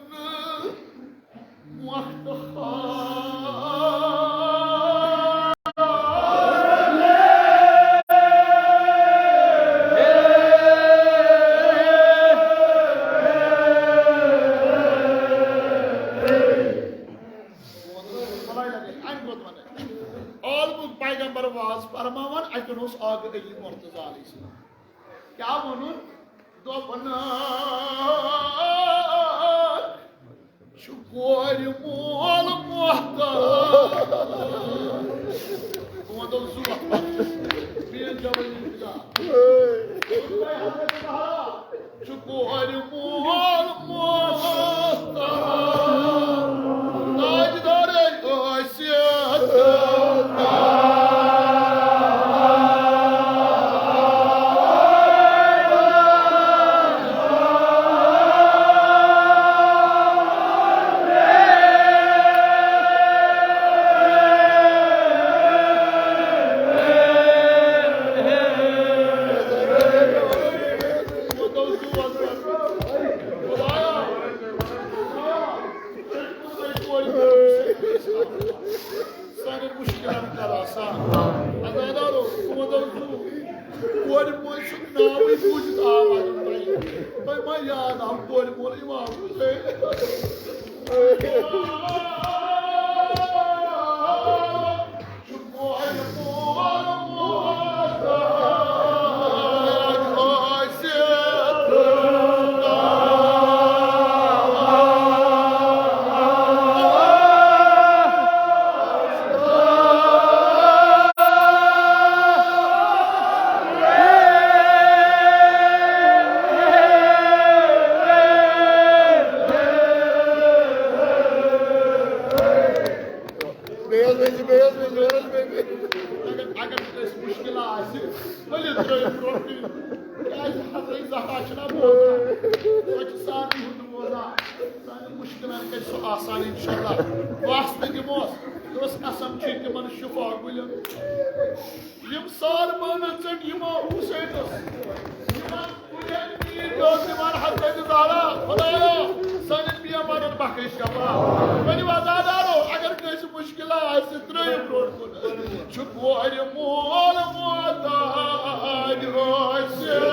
مۄختہار۔ عالمُک پیغمبر واز فرماوان، اَتٮ۪ن اوس آقا علی مرتضیٰ علیہ السلام۔ کیٛاہ ووٚنُن؟ دوٚپُن، چھُ کورِ مول محتاج۔ بہٕ وَنہٕ تۄہہِ زٕ وَتھ پَتہٕ۔ بیٚیہِ جوٲبی خدا۔ چھُ کورِ مول محتاج۔ تاجدارے ٲسِتھ۔ سانٮ۪ن مُشکِلن کر آسان۔ عزادارو، تِمو دوٚپ، کورِ مول چھُ ناوٕے بوٗزِتھ آو اَتھ تۄہہِ۔ تۄہہِ ما یاد آو کورِ مول اِمام حُسین؟ چھُ کورِ مول محتاج ٲسِتھ۔ بیٚیہِ حظ بیٚیہِ، بیٚیہِ حظ بیٚیہِ، بیٚیہِ حظ بیٚیہِ۔ اگر، اگر کٲنٛسہِ مُشکِل آسہِ، ؤلِو ترٛٲیِو برٛونٛٹھ کُن۔ کیٛازِ حضرت زہرا چھِنہ بوزان؟ سۄ چھِ سارنٕے ہُنٛد بوزان۔ سانٮ۪ن مُشکِلن کَرِ سُہ آسان اِنشاءاللہ۔ واسطہٕ دِموس، دوٚپُس قسم چھُے تِمن شفا گُلٮ۪ن۔ یِم سار بانہٕ ژٔٹۍ یِمو حُسینَس۔ یِمن کُلٮ۪ن پیٖٹۍ اوس دِوان حضرت زہرا، خۄدایا، سانٮ۪ن بیمارن بخش شفا۔ ؤلِو عزادارو، اگر کٲنٛسہِ مُشکِل آسہِ، ترٛٲیِو برٛونٛٹھ کُن۔ چھُ کورِ مول محتاج ٲسِتھ۔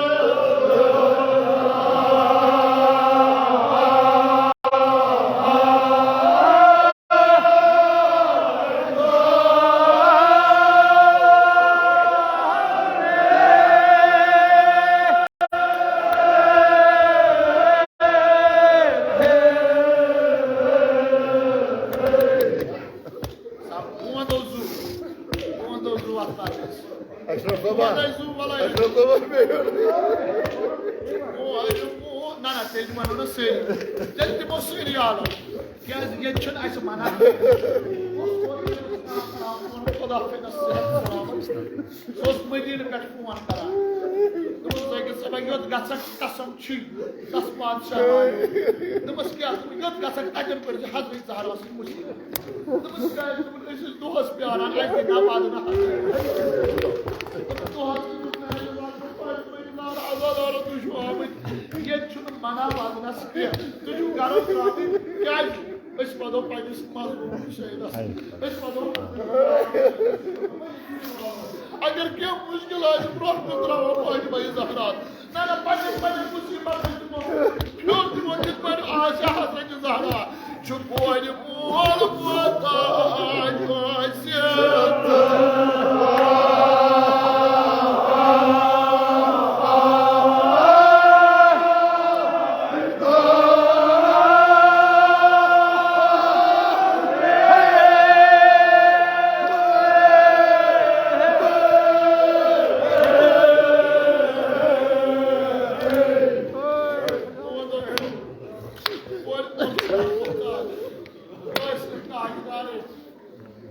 سا، بہٕ وَنہٕ تۄہہِ زٕ، بہٕ وَنہٕ تۄہہِ زٕ وَتھ پَتہٕ۔ اشرف صٲبا، بہٕ وَنہٕ تۄہہِ زٕ، وَلہٕ۔ اشرف صٲبا، بیٚیہِ۔ بہٕ وَنہٕ، بہٕ، نہ، نہ، تیٚلہِ وَنو نہٕ سٲری۔ تیٚلہِ دِمو سٲری آلو۔ کیٛازِ ییٚتہِ چھُنہٕ اَسہِ مَنع۔ خۄدا تھٲینَس صحت سلامت۔ سُہ اوس مدیٖنہٕ پٮ۪ٹھ فون کران۔ دوٚپُس، "زٲگِر صٲبا، یوٚت گژھکھ قسم چھُے، تَس بادشاہ وَنو۔" دوٚپمَس، "کیٛاہ؟" دوٚپُن، "یوٚت گژھکھ تَتٮ۪ن پٔرۍزِ حضرت زہراہَس سۭتۍ مُشکِل۔" دوٚپمَس، "کیٛازِ؟" دوٚپُن، "أسۍ ٲسۍ دۄہَس پیٛاران، اَسہِ گٔے نماز نہ حضرت۔" دوٚپُن، "دۄہَس گٔے نماز، پَتہٕ پٔرۍ نار عزادارو تُہۍ چھِو آمٕتۍ۔ ییٚتہِ چھُنہٕ منع وَننَس کینٛہہ۔ تُہۍ چھِو گرم ترٛاوٕنۍ۔ کیٛازِ؟" أسۍ وَدو پنٛنِس مظلوٗم حُسینَس۔ أسۍ وَدو۔ اگر کینٛہہ مُشکِل آسہِ، برٛونٛہہ کُن ترٛاوو پنٛنہِ مَیہِ زہرا۔ نہ، نہ، پنٛنہِ، پنٛنہِ مُصیٖبت دِمو۔ ہیوٚر دِمو کِتھ پٲٹھۍ آسہِ حضرت زہرا۔ چھُ کورِ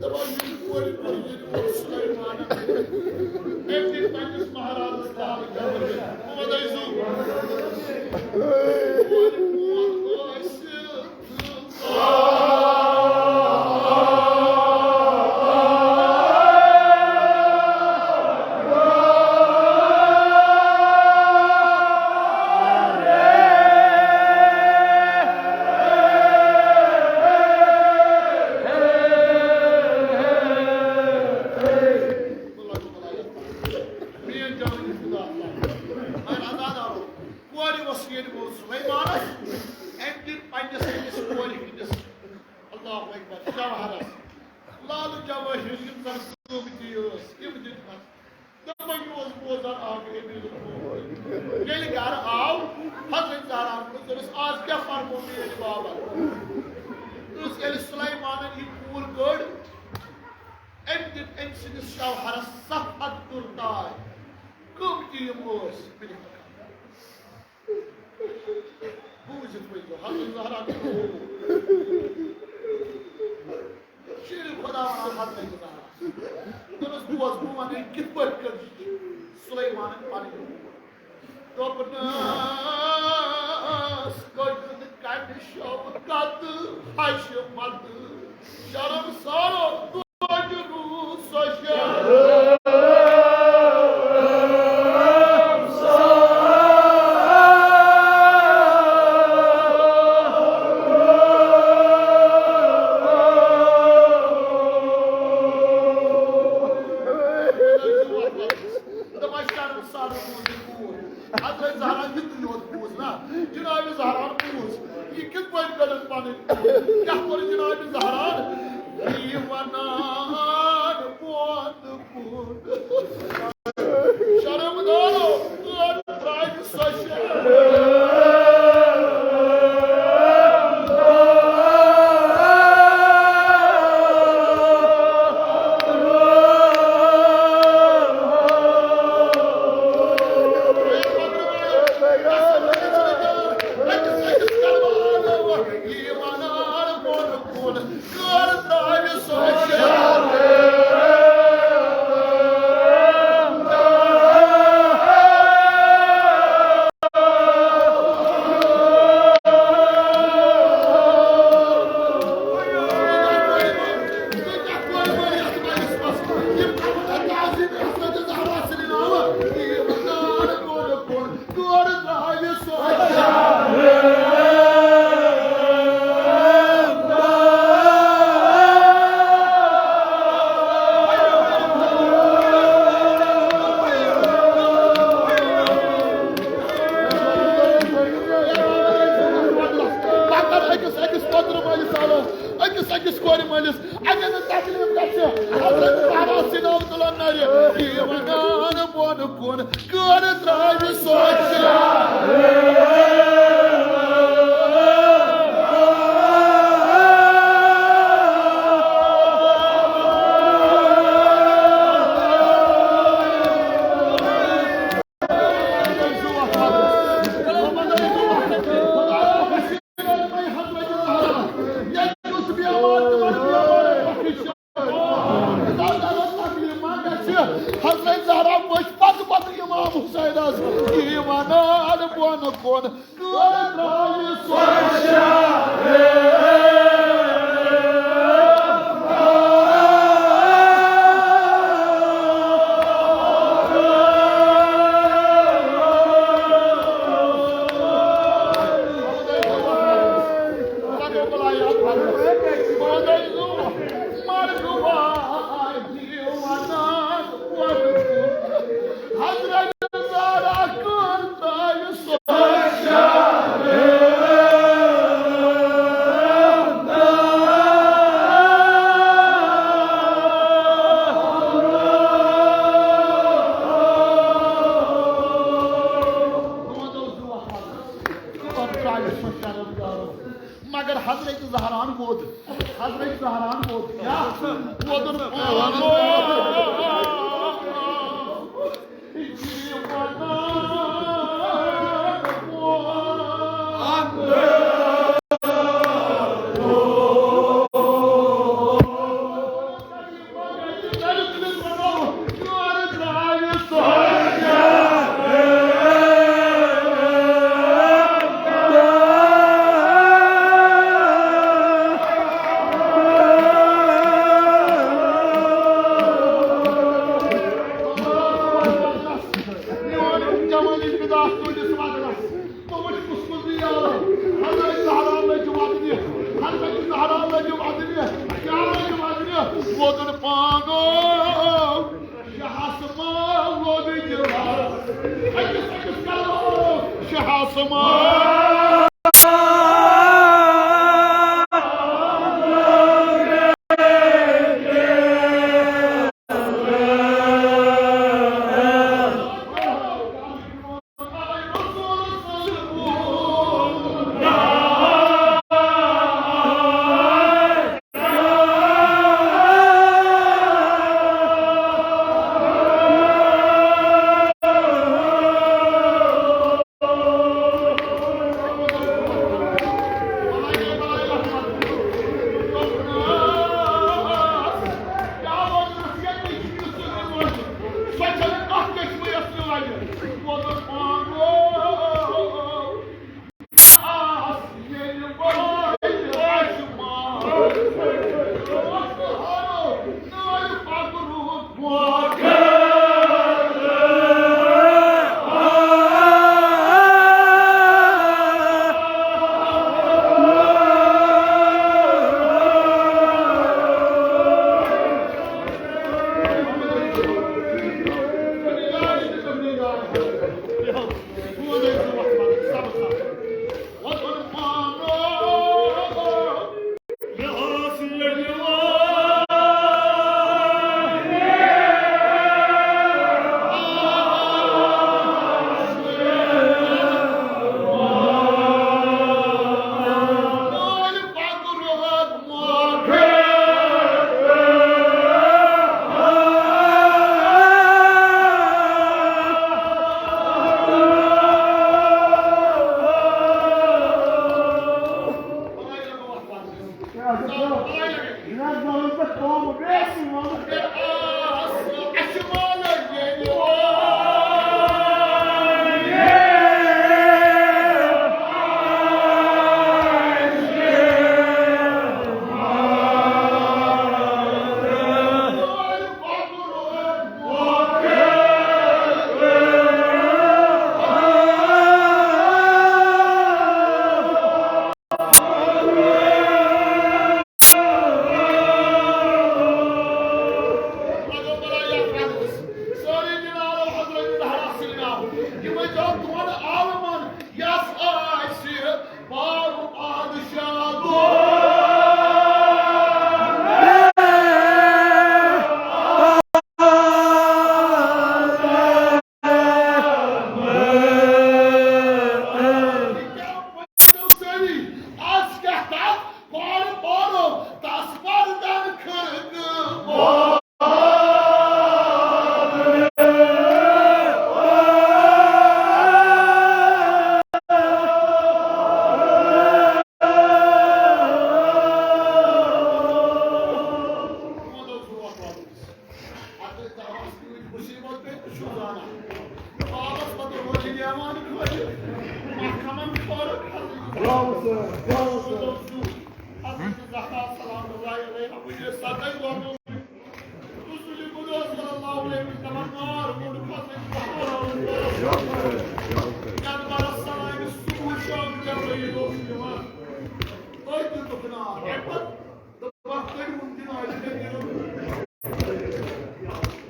دپان، یہِ کورِ کوٚر یہِ سلیمانن۔ أمۍ دِتۍ پننِس مہرازس لالہٕ جوٲہِر۔ وۄنۍ ٲسۍ زیُن۔ کورِ مول ٲسِتھ۔ میٲنۍ جوٲنی خدا۔ وۄنۍ عزادارو، کورِ اوس ییٚلہِ ووٚن سلیمانس، أمۍ دِتۍ پننِس أکِس کورِ ہٕنٛدِس، اللہ اکبر، جوہرس، لالہٕ جوٲہِر یِم زن قۭمتی ٲسۍ، تِم دِتۍ پتہٕ۔ دوٚپُن، یہِ اوس بوزان آمُت أمیٖرُک قول۔ ییٚلہِ گرٕ آو، حضرت زہرا پرٛژھ، دوٚپُس، "آز کیٛاہ فرموو میٛٲنۍ بابن؟" دوٚپُس، ییٚلہِ سلیمانن یہِ کوٗر کٔڑ، أمۍ دیُت أمۍ سٕنٛدِس شوہرس سَتھ ہَتھ درتاے، قۭمتی یِم ٲسۍ۔ بوٗزِتھ ؤنۍزیو، حضرت زہرا کیٛاہ گوٚو؟ شیرِ خۄدا وَنان حضرت زہرا۔ دوٚپُس، بوز، بہٕ وَنَے کِتھ پٲٹھۍ کٔر سُلیمانَن پَنٕنۍ کوٗر۔ دوٚپنَس، کٔڑِن کَمہِ شوکَتہٕ، حشمتہٕ، شرم سارو۔ حضرت زہرا یُتُے یوت بوٗز نا، جناب زہرا بوٗز۔ یہِ کِتھ پٲٹھۍ کٔرٕن پنٕنۍ؟ کیٛاہ کوٚر جناب زہرا؟ یہِ وَنان بۄن کُن۔ شرم دارو، ترٛاوِ سۄ شرم۔ پتہٕ أکِس أکِس پۄترٕ مٲلِس آلو، أکِس أکِس کورِ مٲلِس، اگر نہٕ تکلیف گژھِ، حضرت زہرا سٕنٛدِ ناوٕ تُلن نرِ۔ یہِ وَنان بۄن کُن، کٔر ترٛاوِ سۄ شرم۔ حضرت زہرا وٕچھ پتہٕ پتہٕ امام حسینس، یہِ وَنان بۄن کُن، کٔر ترٛاوِ سۄ شرم۔ حضرت زہرا کٔر ترٛاوِ سۄ شرم۔ ووتُن پانہٕ۔ میون جوانی بداس تُلِس وَدنَس۔ تِمَن کُس کُس دی یارو؟ حضرت زہرا لٔج وَدنہِ، حضرت زہرا لٔج وَدنہِ، کیٛاہ لٔج وَدنہِ؟ ووتُن پانہٕ۔ شہس ما لوگ جلال۔ أکِس أکِس کرو شہس ما۔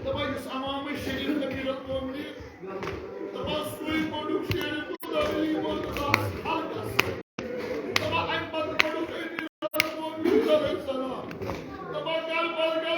دَپان، یُس امام شریف امیر المومنین، دَپان، سُے گۄڈٕنیُک شیر خۄدایہِ ووت اَتھ خلقس۔ دَپان، اَمہِ پتہٕ گۄڈٕنیُک امیر المومنین علیہ السلام۔ دَپان، گرٕ پتہٕ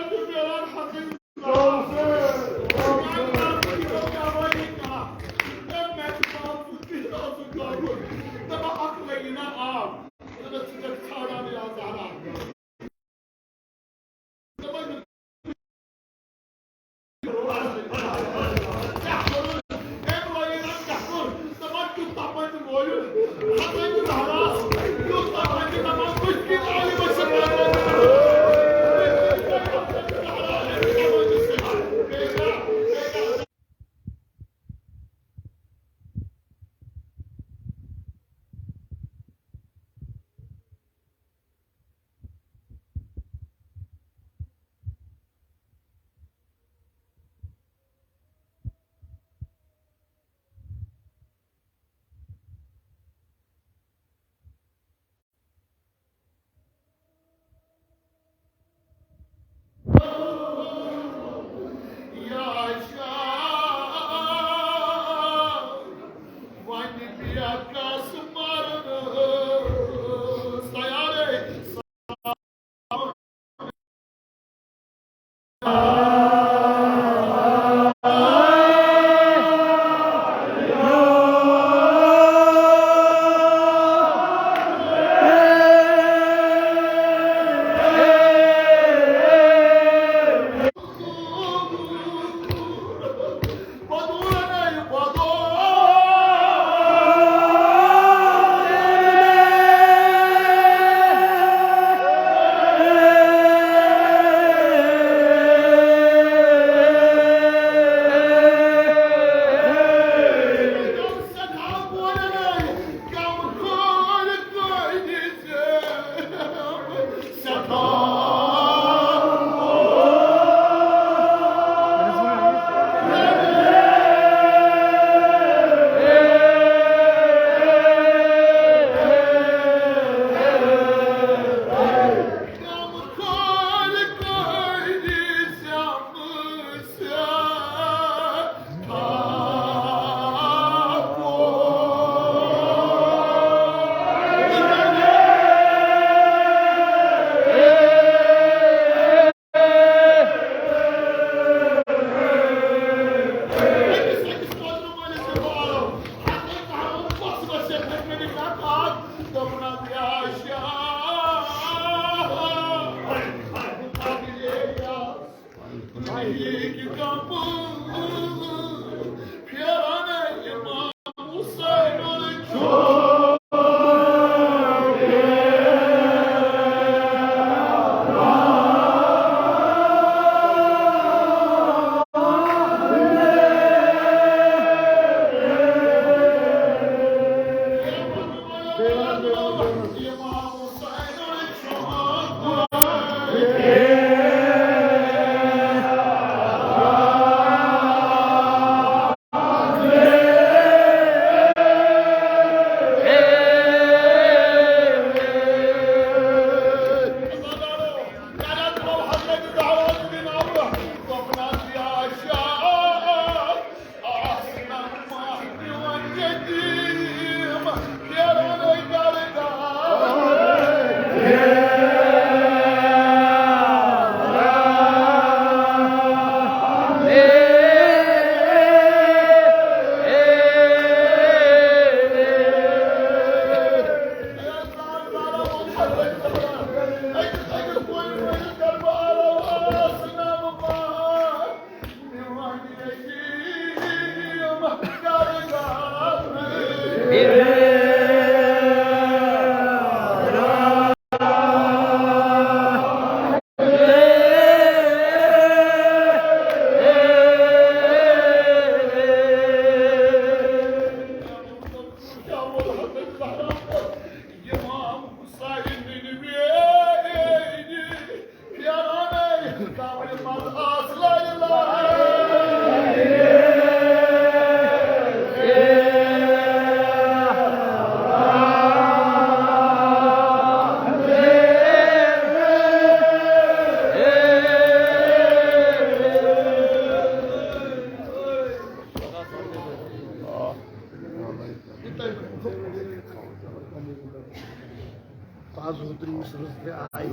آز اوترٕ یُس رٕژ تہِ آیہِ۔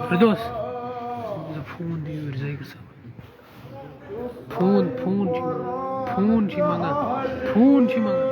فردوس، فون دِیِو أمِس زٲیِدَس۔ فون، فون چھِ، فون چھِ منٛگان، فون چھِ منٛگان۔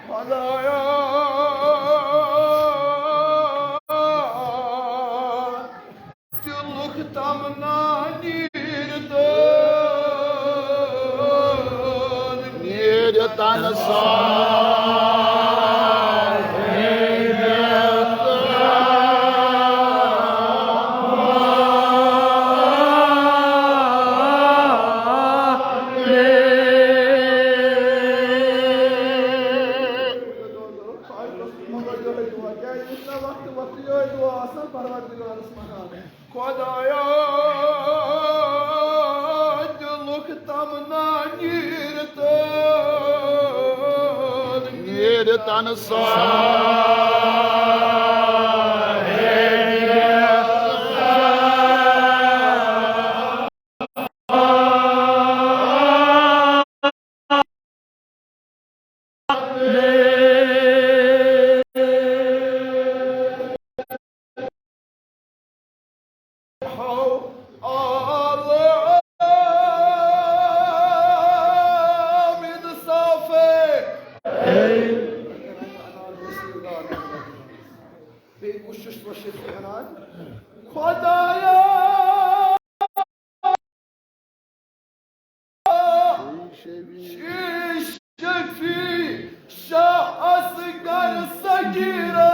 خۄدایا، دِلُک تمنا نیٖر تہٕ نیٖر تن سا۔ مگر یِہوٚے دُعا، کیٛازِ یہِ چھُنہ وقتہٕ وقتہٕ یِہوٚے دُعا آسان پروردگارَس منٛز؟ خۄدایا، دِلُک تمنا نیٖر تہٕ نیٖر تن سا۔ بیٚیہِ کُس چھُس وٕچھِتھ وَنان؟ خۄدایا، شفیع شاہ اصغر صغیرہ۔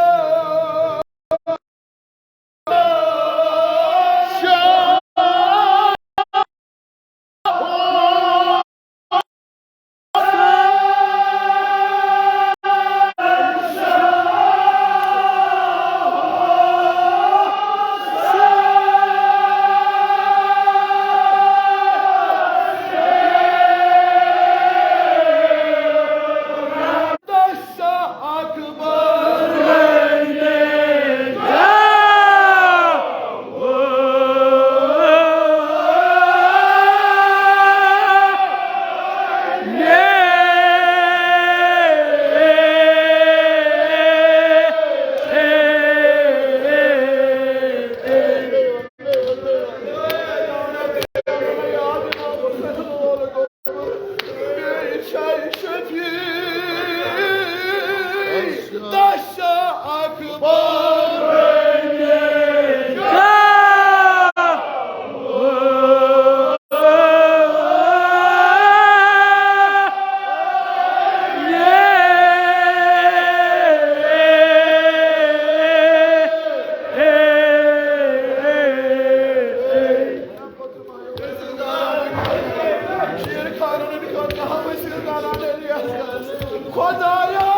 خۄدایا،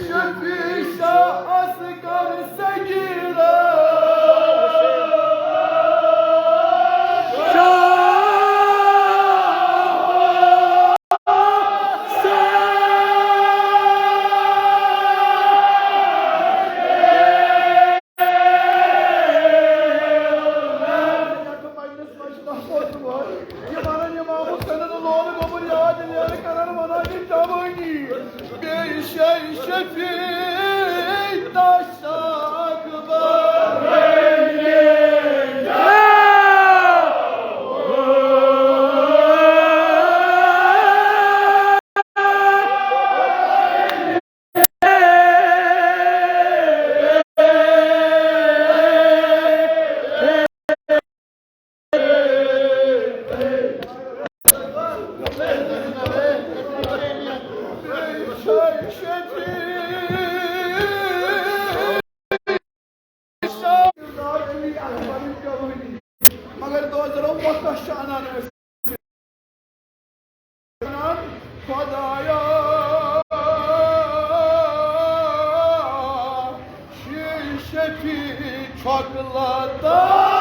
شفیع شاہ اصغر صغیرہ۔ یہِ وَنان امام حسینن لول گوٚمُت یاد، ییٚلہِ کران وَنان یہِ جوٲنی۔ بے شے شفیع تاشا اکبر۔ مگر دوزرو وقت چھُ اَنان أسۍ۔ خۄدایا، شیٖشہٕ چھۄکہٕ لدان۔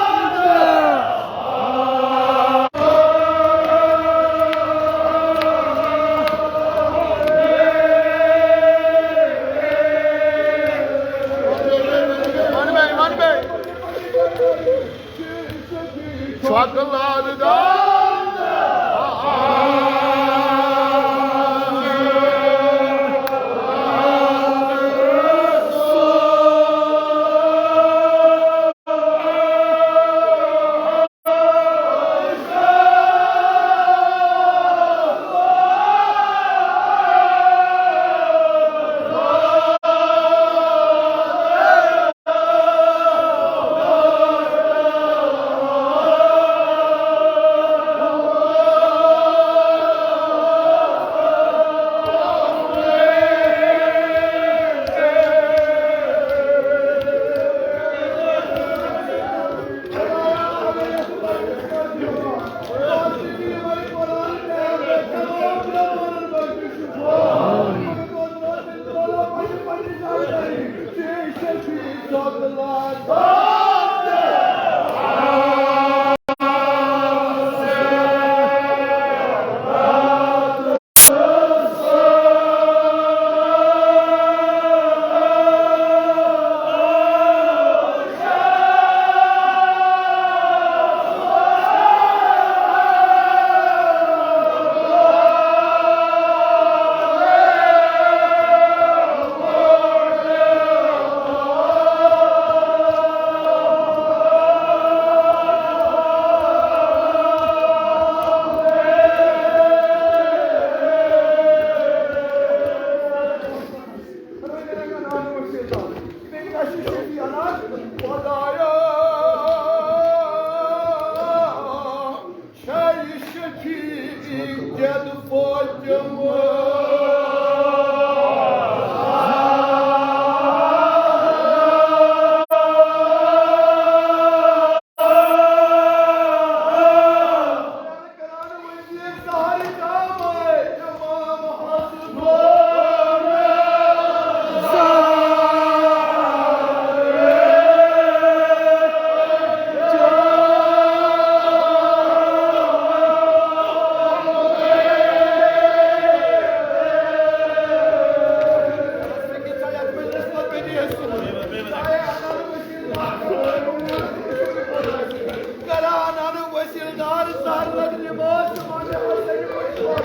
کران اَنُن وسیٖلہٕ دار زہر لگہِ نماز تہٕ وَنہِ حسن پٲٹھۍ وَن۔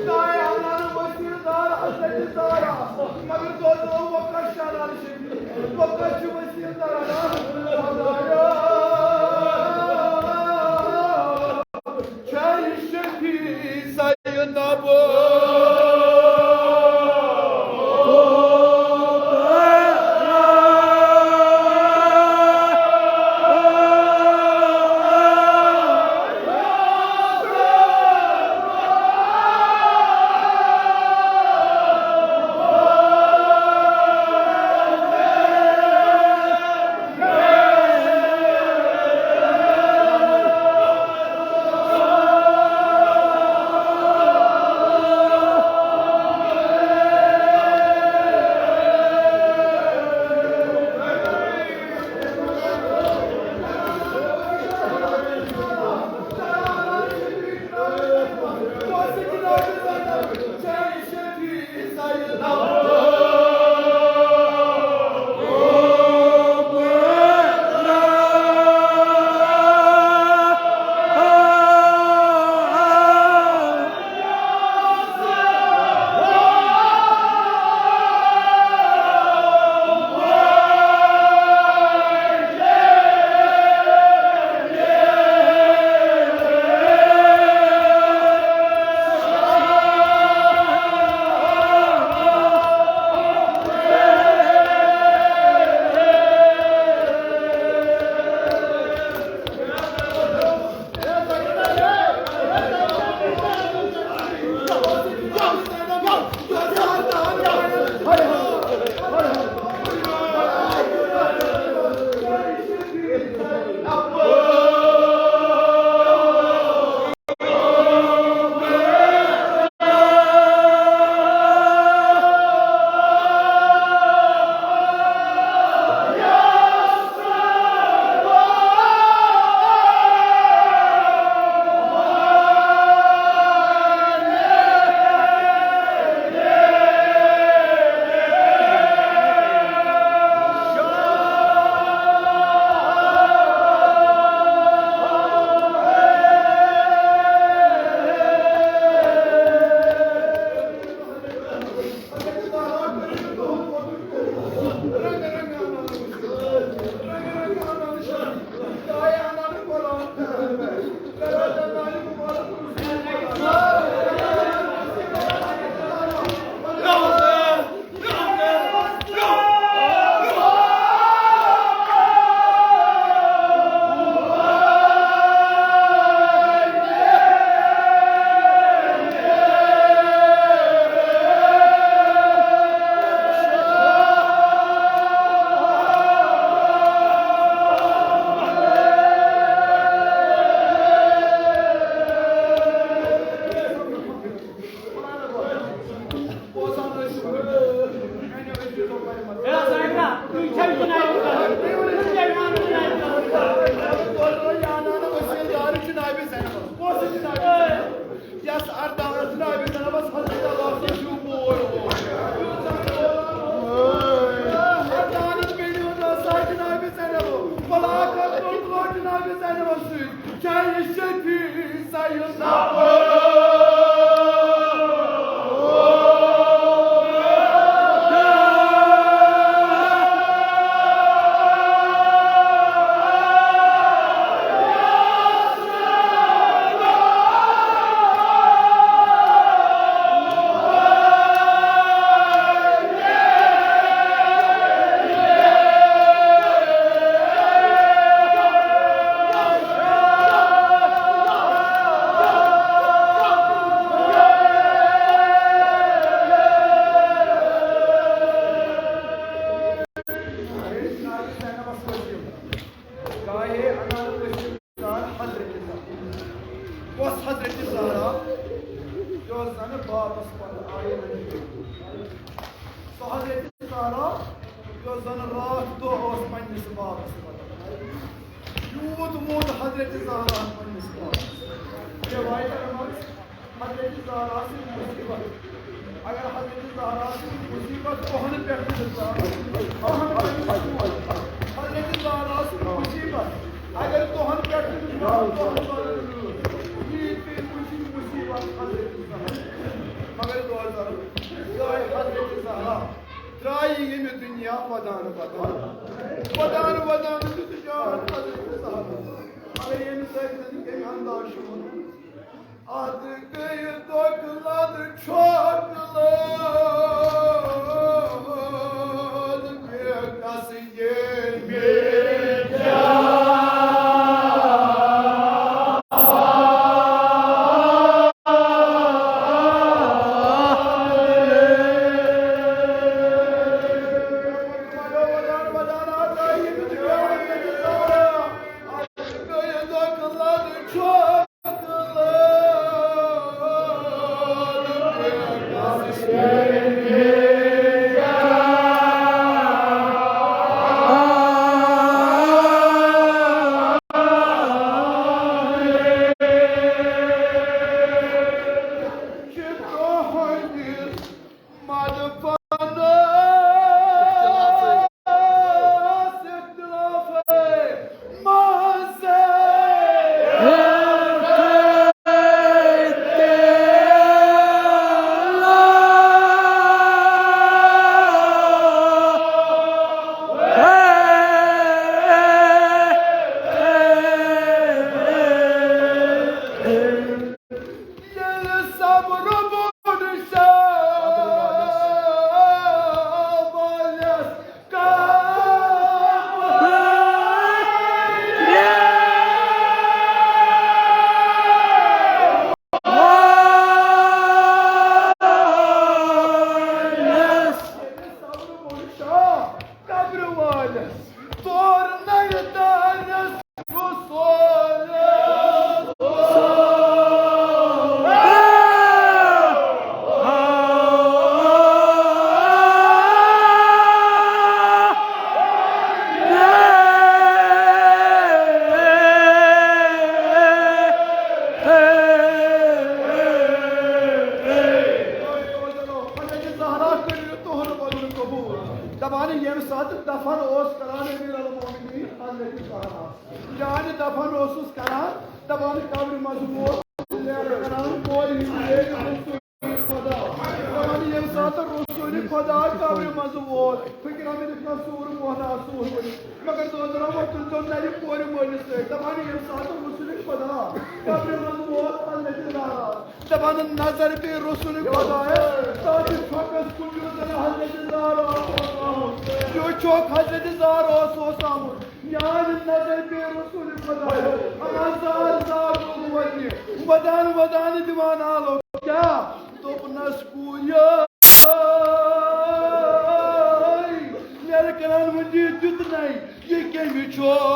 دایہِ اَنان وسیٖلہٕ دار حسن زہرا۔ مگر دۄد اوس وۄنۍ کَتھ شانان شریٖف، وۄنۍ کَتھ چھُ وسیٖلہٕ دار اَنان؟ خۄدایا، چھے شفیع زینب۔ پتہٕ آیہِ نبی۔ سۄ حضرت زہرا، یۄس زن راتھ دۄہ ٲس پننِس بابس پتہٕ۔ یوٗت ووٚن حضرت زہراہن پننِس بابس۔ رٮ۪وایتن منٛز حضرت زہرا سٕنٛز مصیبت۔ اگر حضرت زہرا سٕنٛز مصیبت تُہن پٮ۪ٹھ تہِ دِژ، تُہن پٮ۪ٹھ تہِ دِژ۔ حضرت زہرا سٕنٛز مصیبت اگر تُہن پٮ۪ٹھ تہِ دِژ، تُہن پٮ۪ٹھ تہِ دِژ۔ یہِ تہِ وٕچھِن مصیبت حضرت زہرا۔ مگر دوستو، یِہوٚے حضرت زہرا درٛایہِ ییٚمہِ دُنیا ودان ودان۔ ودان ودان دیُت جان حضرت زہرا۔ مگر ییٚمہِ سۭتۍ زن کَمہِ انداز چھُ وَنُن، اتھ گٔیہِ دۄکھ لد چھۄکھ لد، بے کس ییٚمہِ جان۔ ییٚلہِ صبر بوٚڑ شاہ والٮ۪س کم۔ ییٚلہِ صبر بوٚڑ شاہ قبرِ والٮ۪س، تور نَیہِ دارٮ۪س۔ حضرت زہرا کٔرِو تُہُنٛد وَنُن قبوٗل۔ دَپان ییٚمہِ ساتہٕ دفن اوس کران امیر المومنین حضرت زہرا، یعنی دفن اوسُس کران، دپان قبرِ منٛز ووت، کران کورِ ہِنٛدۍ رسول خدا۔ دپان ییٚمہِ ساتہٕ رسول خدا قبرِ منٛز ووت، فکرا مےٚ دیُت نہ سوٗر موہنا سوٗر ؤنِتھ، مگر دۄن دۄہن ووت تُلۍ تِم نرِ کورِ مٲلِس سۭتۍ۔ دپان ییٚمہِ ساتہٕ رسول خدا قبرِ منٛز ووت، حضرت زہرا دپان نظر پیٚیہِ رسول خدایس، تتھ چھۄکس کُن یُس زن حضرت زہرا اوس آمُت۔ یہِ چھۄکھ حضرت زہرا اوس آمُت۔ میانہِ نظر پیٚیہِ رسول خدایس۔ اما زار زار روٗد وتہِ، ودان ودان دِوان آلو۔ کیٛاہ؟ دوٚپنس کوٗریے، مےٚ کرن وۄنۍ یہِ دیُتنَے، یہِ کٔمِس چھُ؟